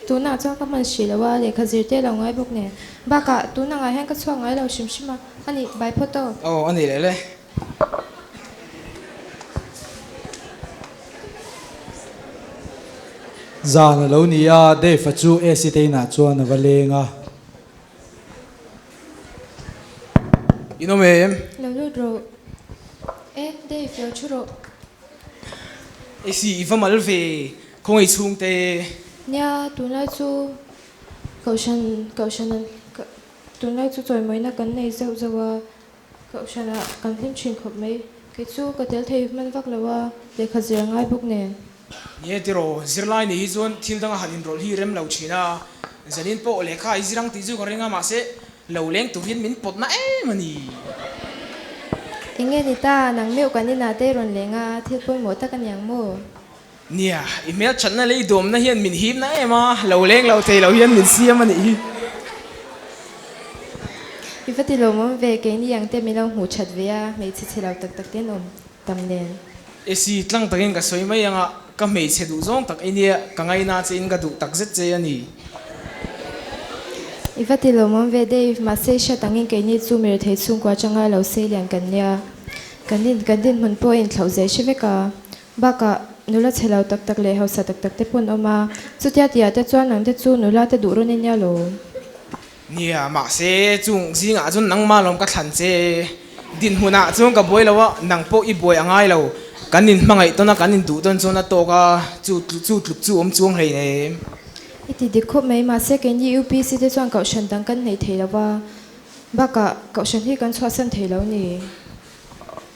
tunah chuan ka hman hrih lo a, lehkha zir te lo ngai bawk nen. Bakah tun angah hian ka chhuak ngai lo hrim hrim a, a nih, bai phawt aw. Aw, a nih leh le. Zan a lo ni a, Dave-a chu AC te inah chuan a va leng a. In awm em? Lo lut rawh. E, Dave, lo thu rawh. AC, i va mal ve, khawngaih chhungte. Nia, tunlai chu Kohhran, Kohhran an, tunlai chu chawimawina kan nei zauh zauh a, Kohhranah kan hlim thin khawp mai. Kei chu ka tel thei hman vak lo a, lehkha zir a ngai bawk nen. Ni e tiraw, zirlai nih hi chuan thil danga han inrawlh hi rem lo thin a, zanin pawh lehkha i zir ang tih chu ka ring a, mahse lo leng tur hian min pawt na em a ni. Eng nge ni ta, nang meuh kan inah te rawn leng a, thil pawimawh tak a niang maw? Nia, i hmelthatna leh i dawmna hian min hip na em a, lo leng lo thei lo hian min siam a nih hi. I va ti lawmawm ve, keini ang te min lo hmuh that ve a, hmeichhe chhe lo tak tak te an awm tam nen. Esi, tlang takin ka sawi mai anga, ka hmeichhe duh zawng tak i nia, ka ngaina che in ka duh tak zet che a ni. I va ti lawmawm ve Dave, mahse i hriat angin keini chu mirethei chhungkua atanga lo seilian kan nia, kan in kan dinhmun pawh a inthlauh zel hre vek a. Bakah, nula chhe lo tak tak leh hausa tak tak te pawh an awm a, chutia tihah te chuan nang te chu nula te duh rawn i nia lo. Nia, mahse chung zingah chuan nangmah lawm ka thlan che. Dinhmunah chuan ka buai lo a, nang pawh i buai a ngai lo. Kan inhmangaih tawn a, kan induh tawn chuan a tawk a, chu chu tluk chu awm chuang hlei nem. I ti dik khawp mai, mahse keini UPC te chuan kohhran dang kan hneih thei lo va, bakah kohhran hi kan chhuahsan thei lo ni.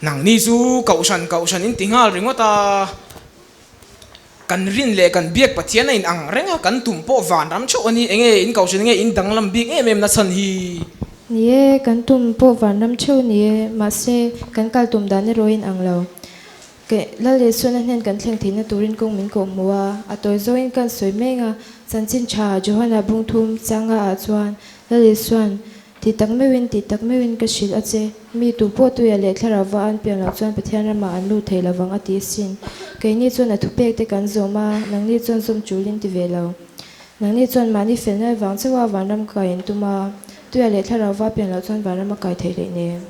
Nangni chu Kohhran Kohhran in ti nghal ringawt a, kan rin leh kan biak Pathian a in ang reng a, kan tum pawh vanram theuh a ni, enge in Kohhran nge in danglam bik em em na chhan hi? Ni e, kan tum pawh vanram theuh ni e, mahse kan kal tum dan erawh in ang lo. Ke Lal Isuan a hnen kan thleng theihna turin kawng min kawh hmu a, a tawi zawngin kan sawi meng a, chanchin tha Johana bungthum changa ah chuan Lal Isuan Ti tak meuhin, ti tak meuhin ka hrilh a che. Mi tu pawh tuia leh thlarauva an pian loh chuan Pathian ramah an lut thei lovang a ti sin. Keini chuan a thupek te kan zawm a, nangni chuan zawm chulin ti ve lo. Nangni chuan mahni felna vang chauha vanram kai in tum a, tuia leh thlarauva pian loh chuan vanram a kai theih leh nen.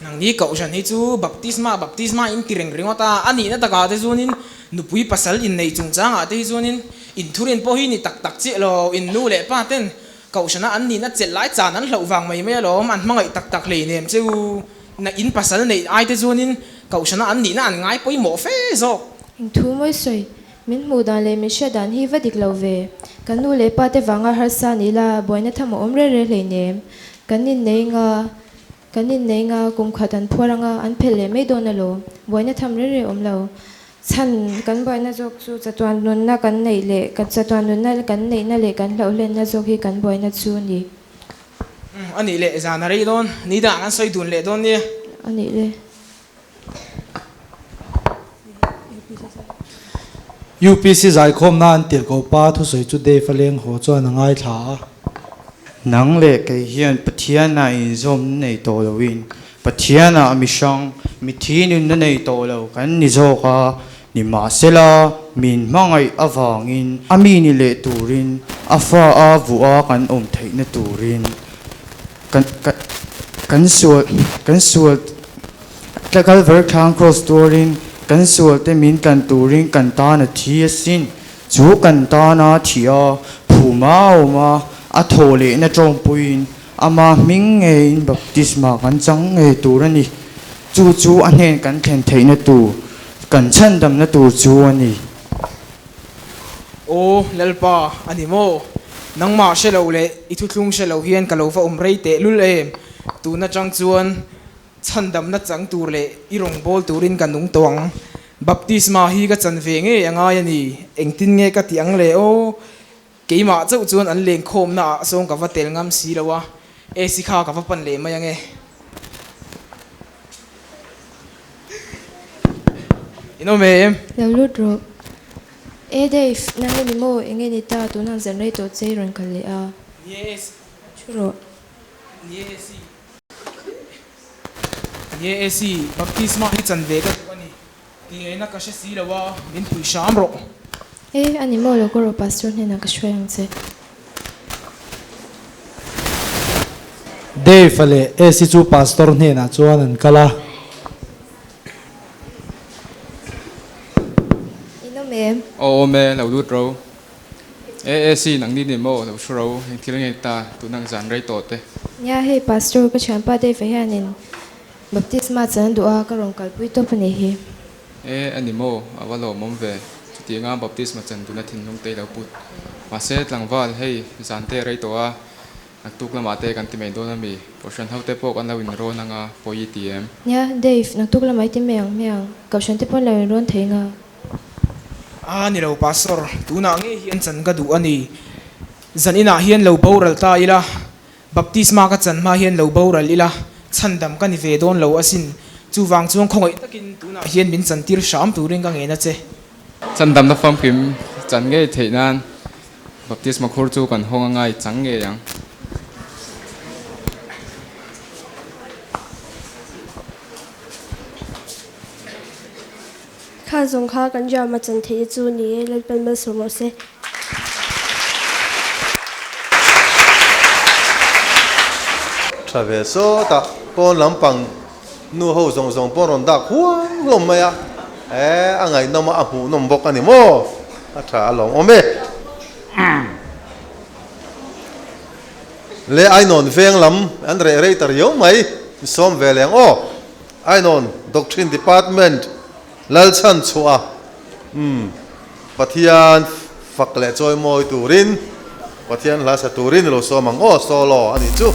Nangni Kohhran hi chu baptisma, baptisma in ti reng ringawt a, a nihna takah te chuanin nupui pasal inneih chungchangah te hi chuanin inthurin pawh hi ni tak tak chiah lo, in nu leh pa ten Kohhrana an nihna chelh lai chan an hlauh vang mai mai alawm, an hmangaih tak tak hlei nem che u. Na in pasal neih ai te chuanin Kohhrana an nihna an ngai pawimawh fe zawk. Eng thu mawi sawi, min hmuh dan leh min hriat dan hi va dik lo ve. Kan nu leh pa te vanga harsa ni la, buaina tham a awm reh reh hlei nem. Kan innei nga, kan innei nga, kum khat an phuar anga, an phelh leh mai dawn alawm. Buaina tham reh reh awm lo. Chhan kan buaina zawk chu chatuan nunna kan neih leh kan chatuan nunna kan neihna leh kan hlauhlenna zawk hi kan buaina chu a ni. Umm a nih leh zan a rei dawn, ni dangah kan sawi dun leh dawn nia. A nih le. UPC zaikhawmna an tirh ko pa thusawi chu Dave a leng haw chuan a ngaithla a. Nang leh kei hian Pathianah inzawm nei tawh loin Pathianah mihrang, mithi nunna nei tawh lo kan ni zawk a, nimahsela min hmangaih avangin a mi ni leh turin a fa a vuah a kan awm theihna turin kan kan sual kan sual Kalvari thlang cross tuarin kan sualte min tlan turin kan tan a thi asin. Chu kan tana thih a, phum a awm a, a thawh lehna tawngpuiin Ama hming ngeiin baptisma kan chang ngei tur a ni. Chu chu a hnen kan thlen theihna tur, kan chhandamna tur chu a ni. Aw Lalpa, a ni maw? Nangmah hre lo leh i thuthlung hre lo hian ka lo va awm rei teh lul em? Tun atang chuan chhandamna chang tur leh i rawngbâwl turin ka nung tawh ang. Baptisma hi ka chan ve ngei a ngai a ni. Engtin nge ka tih ang le aw? Keimah chauh chuan an lengkhawmna ah sawng ka va tel ngam si lo a, AC kha ka va pan leh mai ange. In awm em? Lo lut rawh. E Dave, nang i ni maw? Enge ni ta, tunah zan rei tawh che i rawn kal leh a. Ni e AC. Thu rawh. Ni e AC. Ni e AC, baptisma hi chan ve ka duh a ni. Tih ngaihna ka hre si lo a, min pui hram rawh. E, a ni maw lo ka rawh Pastor hnenah ka hruai ang che. Dave-a leh Esi chu Pastor hnenah chuan an kal a. In awm em? Aw awm e, lo lut ro. AAC nang ni ni maw lo hre ro eng thil nge ta tun ang zan rei tawh te. Nia hei Pastor ka thianpa Dave-a hianin Baptisma chan a duh a ka rawn kalpui tawp a nih hi. E a ni maw a va lawmawm ve chutianga Baptisma chan duna thinlung te i lo put. Mahse tlangval hei zan te a rei tawh a naktuk lamah te kan ti mai dawn a mi Kohhran ho te pawh kan lo inrawn anga pawi i ti em? Nia Dave naktuk lamah i ti mai ang hmiang Kohhran te pawh an lo inrawn thei nga. A ni lo Pastor, tunah ngei hian chan ka duh a ni. Zan inah hian lo boral ta ila, baptisma ka chan hma hian lo boral ila, chhandam ka ni ve dawn lo asin. Chuvang chuan khawngaih takin tunah hian min chantir hram turin ka ngen a che. Chandamna famkim chan ngei theih nan baptisma khur chu kan hawng a ngai chang ngei ang. Kha zawng kha kan drama chan theih chu ni e, Lalpan malsawm rawh se. Tha ve sawtah pawn lampang nu ho zawng zawng pawh rawn dak huang hlawm mai a, e a ngaihnawm a, a hmuhnawm bawk a ni maw? A tha a lawmawm e. Le Ainawn veng lam an reh rei ta riau mai, sawm ve leng aw. Ainawn Doctrine Department Lalchhan chhuah umm Pathian fak leh chawimawi turin Pathian hla sa turin i lo sawm ang aw solo a nih chu.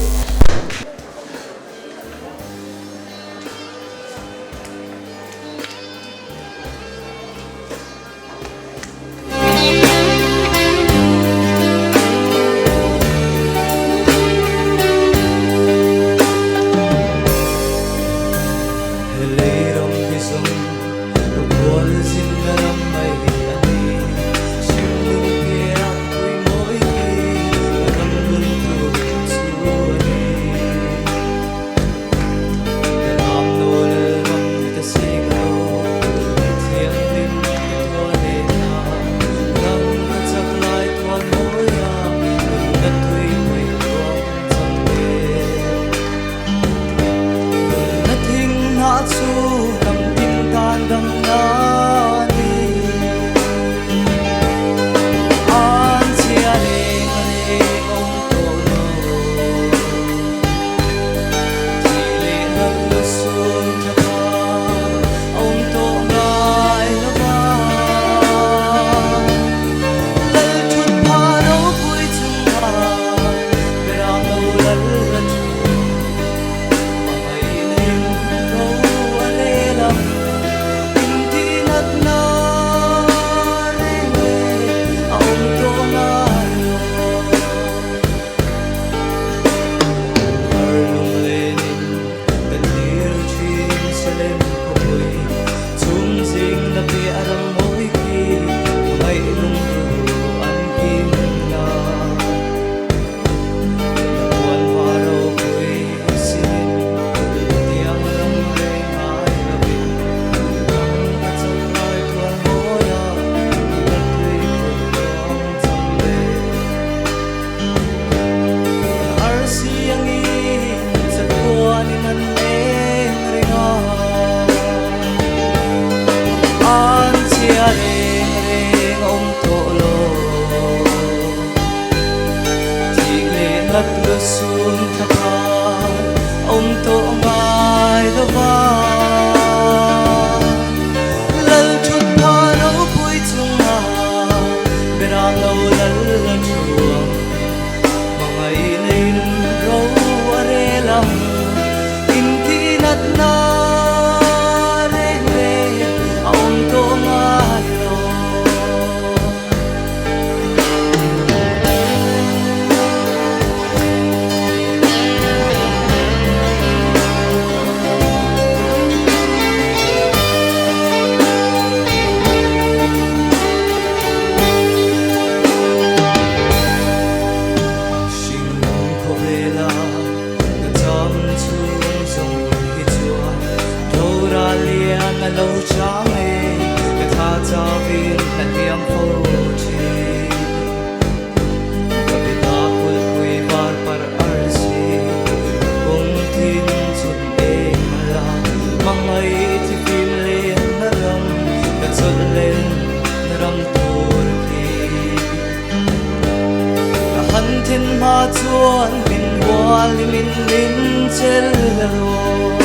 An then hma chuan min hualin min chel rawh.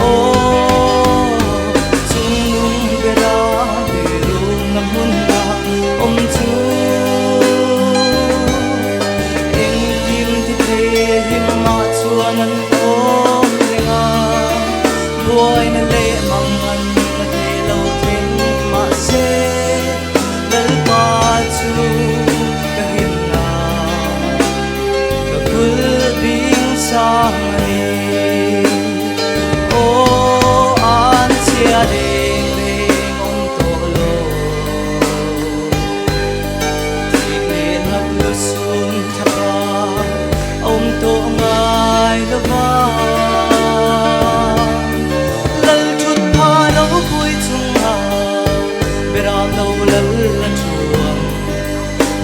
Aw, chungnung bera rilrukna hmunah awm chu engkim ti thei himah chuan an awm reng a, buaina leh mang an la thei lo thin mahse Lalpa chu ka himna ka kul bing sang a ni. Aw an chhia reng reng awm tawh lo tih leh ngap lu sun thapa awm tawh ngai lo va. Lal thut pha lo pui chunga beram lo lal a thuang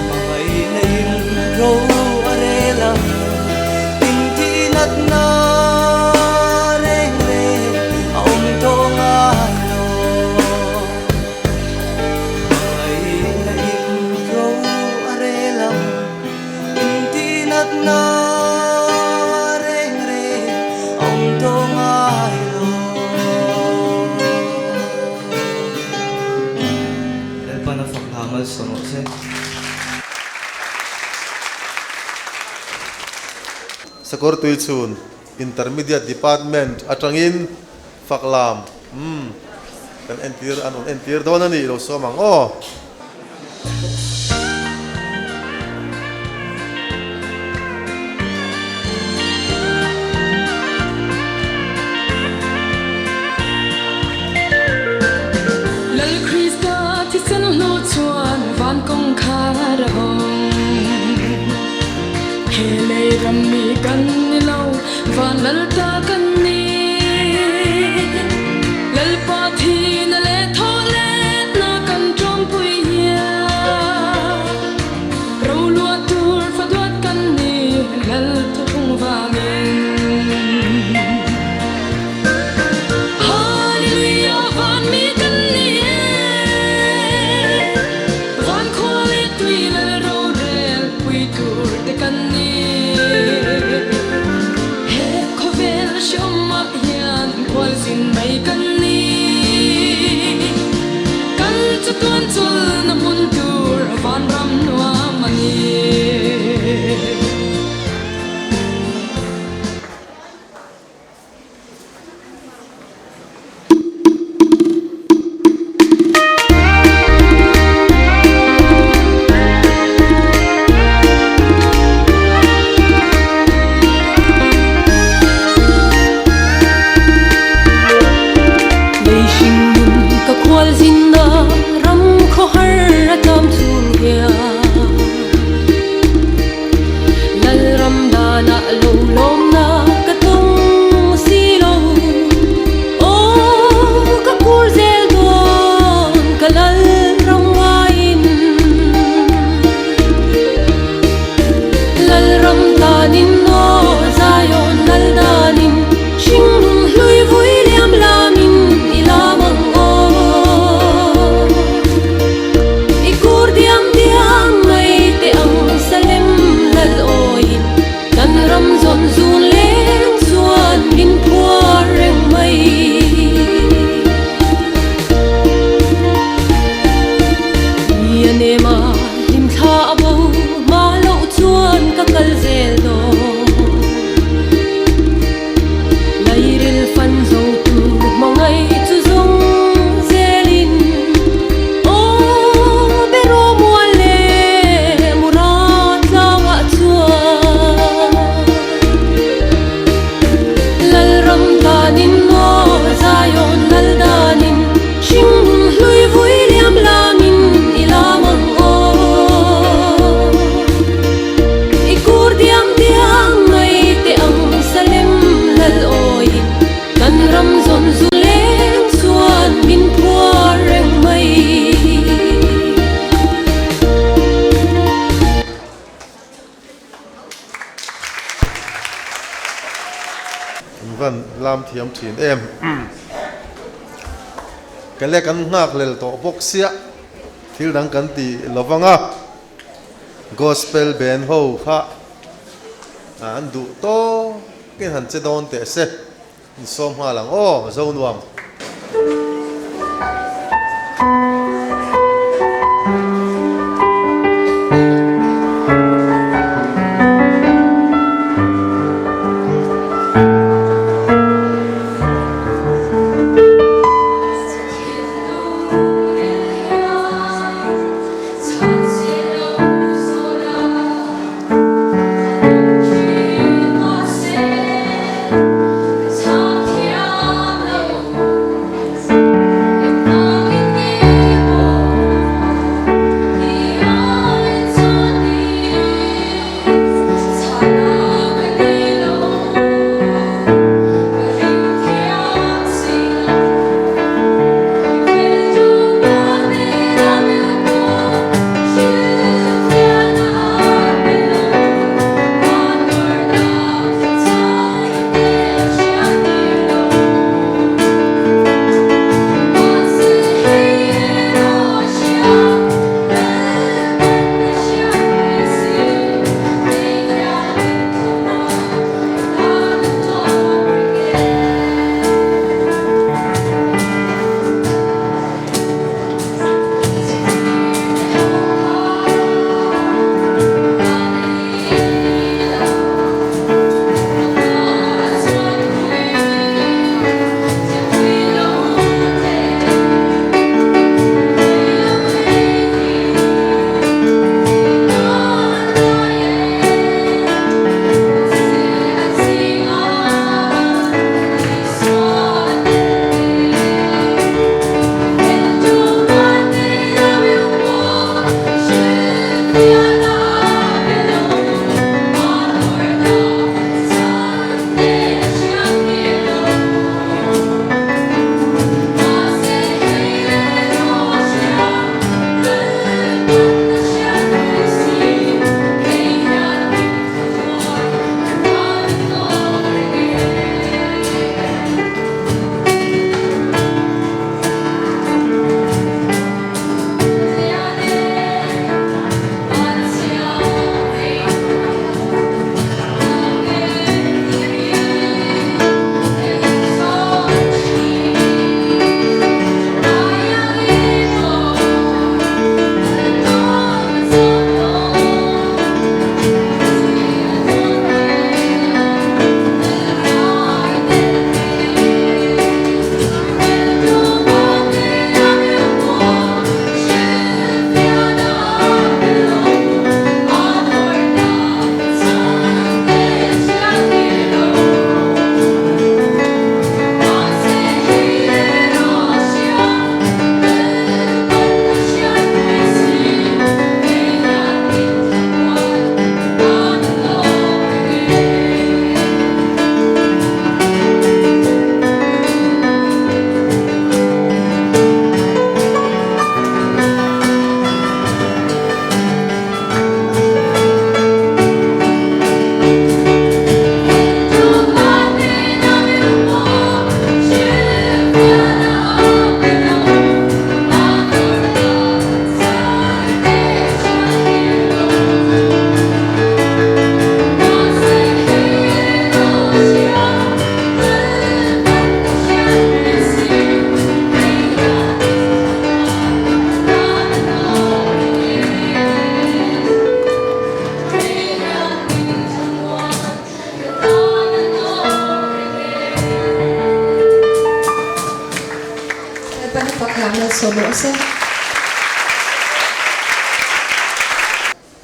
hmangaihna in ro a rel ang intih natna reng reng a awm tawh ngai lo hmangaihna in ro a rel ang intih natna reng reng a awm tawh ngai lo. Lalpan a fak hla malsawm rawh se. Sakawrtuichhun Intermediate Department atangin Faklam umm kan entir an rawn entir dawn a nih lo sawm ang aw. Lal Krista thisen hnu chuan van kawngkhar a hawng. He lei ram mi kan ni lo, van lal ta kan ni. Lalpa thihna leh thawhletna kan tawngpui hian roluah tur fa duat kan ni, Lal thuthlung vangin. Hallelujah, van mi kan ni e, van khua leh tui lal rorel pui tur te kan ni. He khawvel hreawmah hian khualzin mai kan ni. Kan chatuan chawlhna hmun tur vanram nuam a ni. Lei hringnun ka khualzinna ram khawhar a tlawm chhung hian Lalram danah lo lawmna ka tawng si lo. Aw ka kur zel dawn ka Lalram ngaiin. Lalram danin aw Zion lal danin hringnun hlui vui liam lamin i lam ang aw. I kur diam diam mai teh ang Salem lal awiin kan ram zawn zun leng chuan min phuar reng mai. Ni a nem a, hlim thla a bo hma loh chuan ka kal zel dawn. Lairil fan zo tu hmangaih chu zawng zelin aw beraw mual leh mura tlangah chuan Lalram danin aw Zion lal danin hringnun hlui vui liam lamin i lam ang aw. I kur diam diam mai teh ang Salem lal awiin kan ram zawn zu leng chuan min phuar reng mai. An van lam thiam thin em. Ka lek an nghak lel tawh bawk sia thil dang kan ti lovang a. Gospel band ho kha an duh tawkin han che dawn teh se. Insawm nghal ang aw, zo nuam.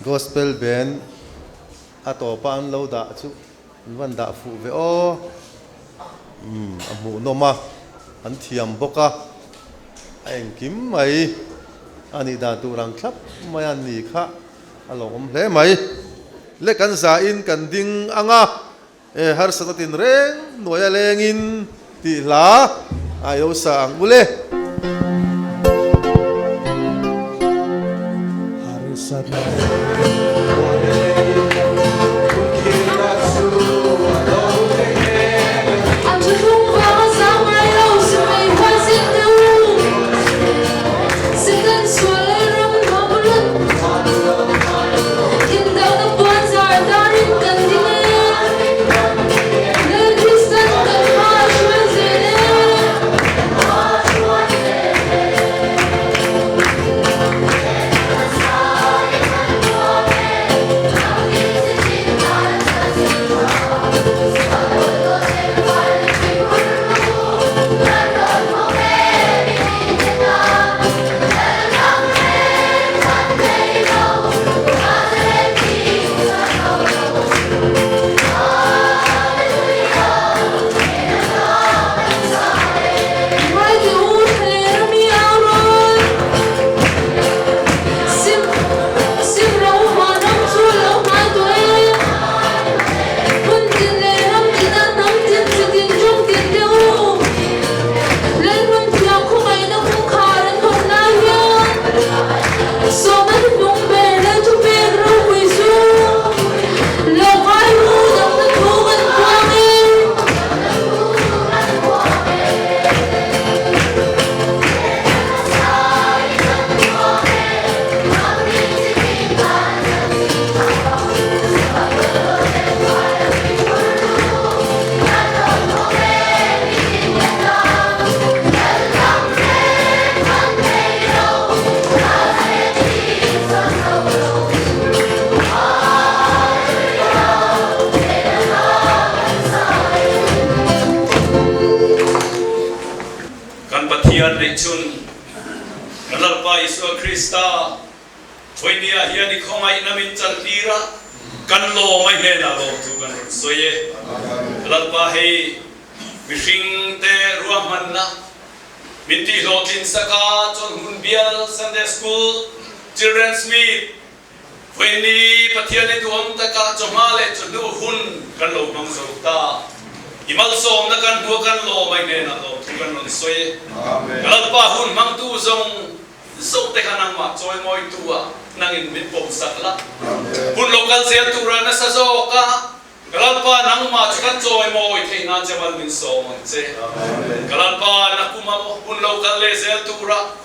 Gospel band a tawpa an lo dah chu an van dah fuh ve aw. Umm a hmuhnawm a, an thiam bawk a, a engkim mai a nih dan tur ang thlap mai a ni kha a lo awm hle mai. Le kan zain kan ding ang a, e harsatna tinreng hnuaia lengin tih hla a ilo sa ang u le. Harsatna hnuaia lengin hun khirhna chu a lo thleng em a ni. An thuhlung vanga zang ngai lo sipai huai zet te u. Satan sual lal ram nuam u lut. Lalpa Isua Krista, Vawinia hian i khawngaihna min chantir a, kan lawm a hnenah lawmthu kan rawn sawi e. Lalpa hei mihring te ruahmanna min tihhlawhtlin sak a, chuan hun bial Sunday School, Children's Meet, Vawiini Pathian i duhawm takah chawhma leh chawhnu hun kan lo hmang zo ta. I malsawmna kan hmu a kan lawm a i hnenah lawmthu kan rawn sawi. Ka Lalpa hun hmangtu zawng zawng te kha nangmah chawimawitu ah nangin min pawmsak la. Hun lo kal zel tura nasa zawk a Ka Lalpa nangmah chu kan chawimawi theih nan che mal min sawm ang che. Ka Lalpa nakum a hun lo kal leh zel tura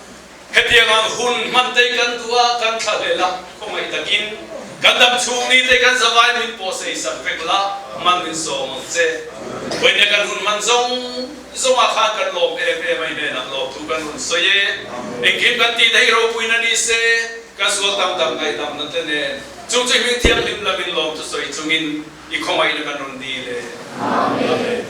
Hetiang ang hun hman te kan duh a, kan thlahlel a, khawngaih takin kan dam chhung ni te kan zavai min pawh sei sak vek la, man min sawm ang che. Vawinia kan hun hman zawng zawngah khan kan lawm em em a, i hnenah lawmthu kan rawn sawi e. Engkim kan tih theih ropuina ni se, kan sual tam tak ngaihdamna te nen chung chu hming thianghlim lamin lawmthu sawi chungin i khawngaihna kan rawn dil e. Amen.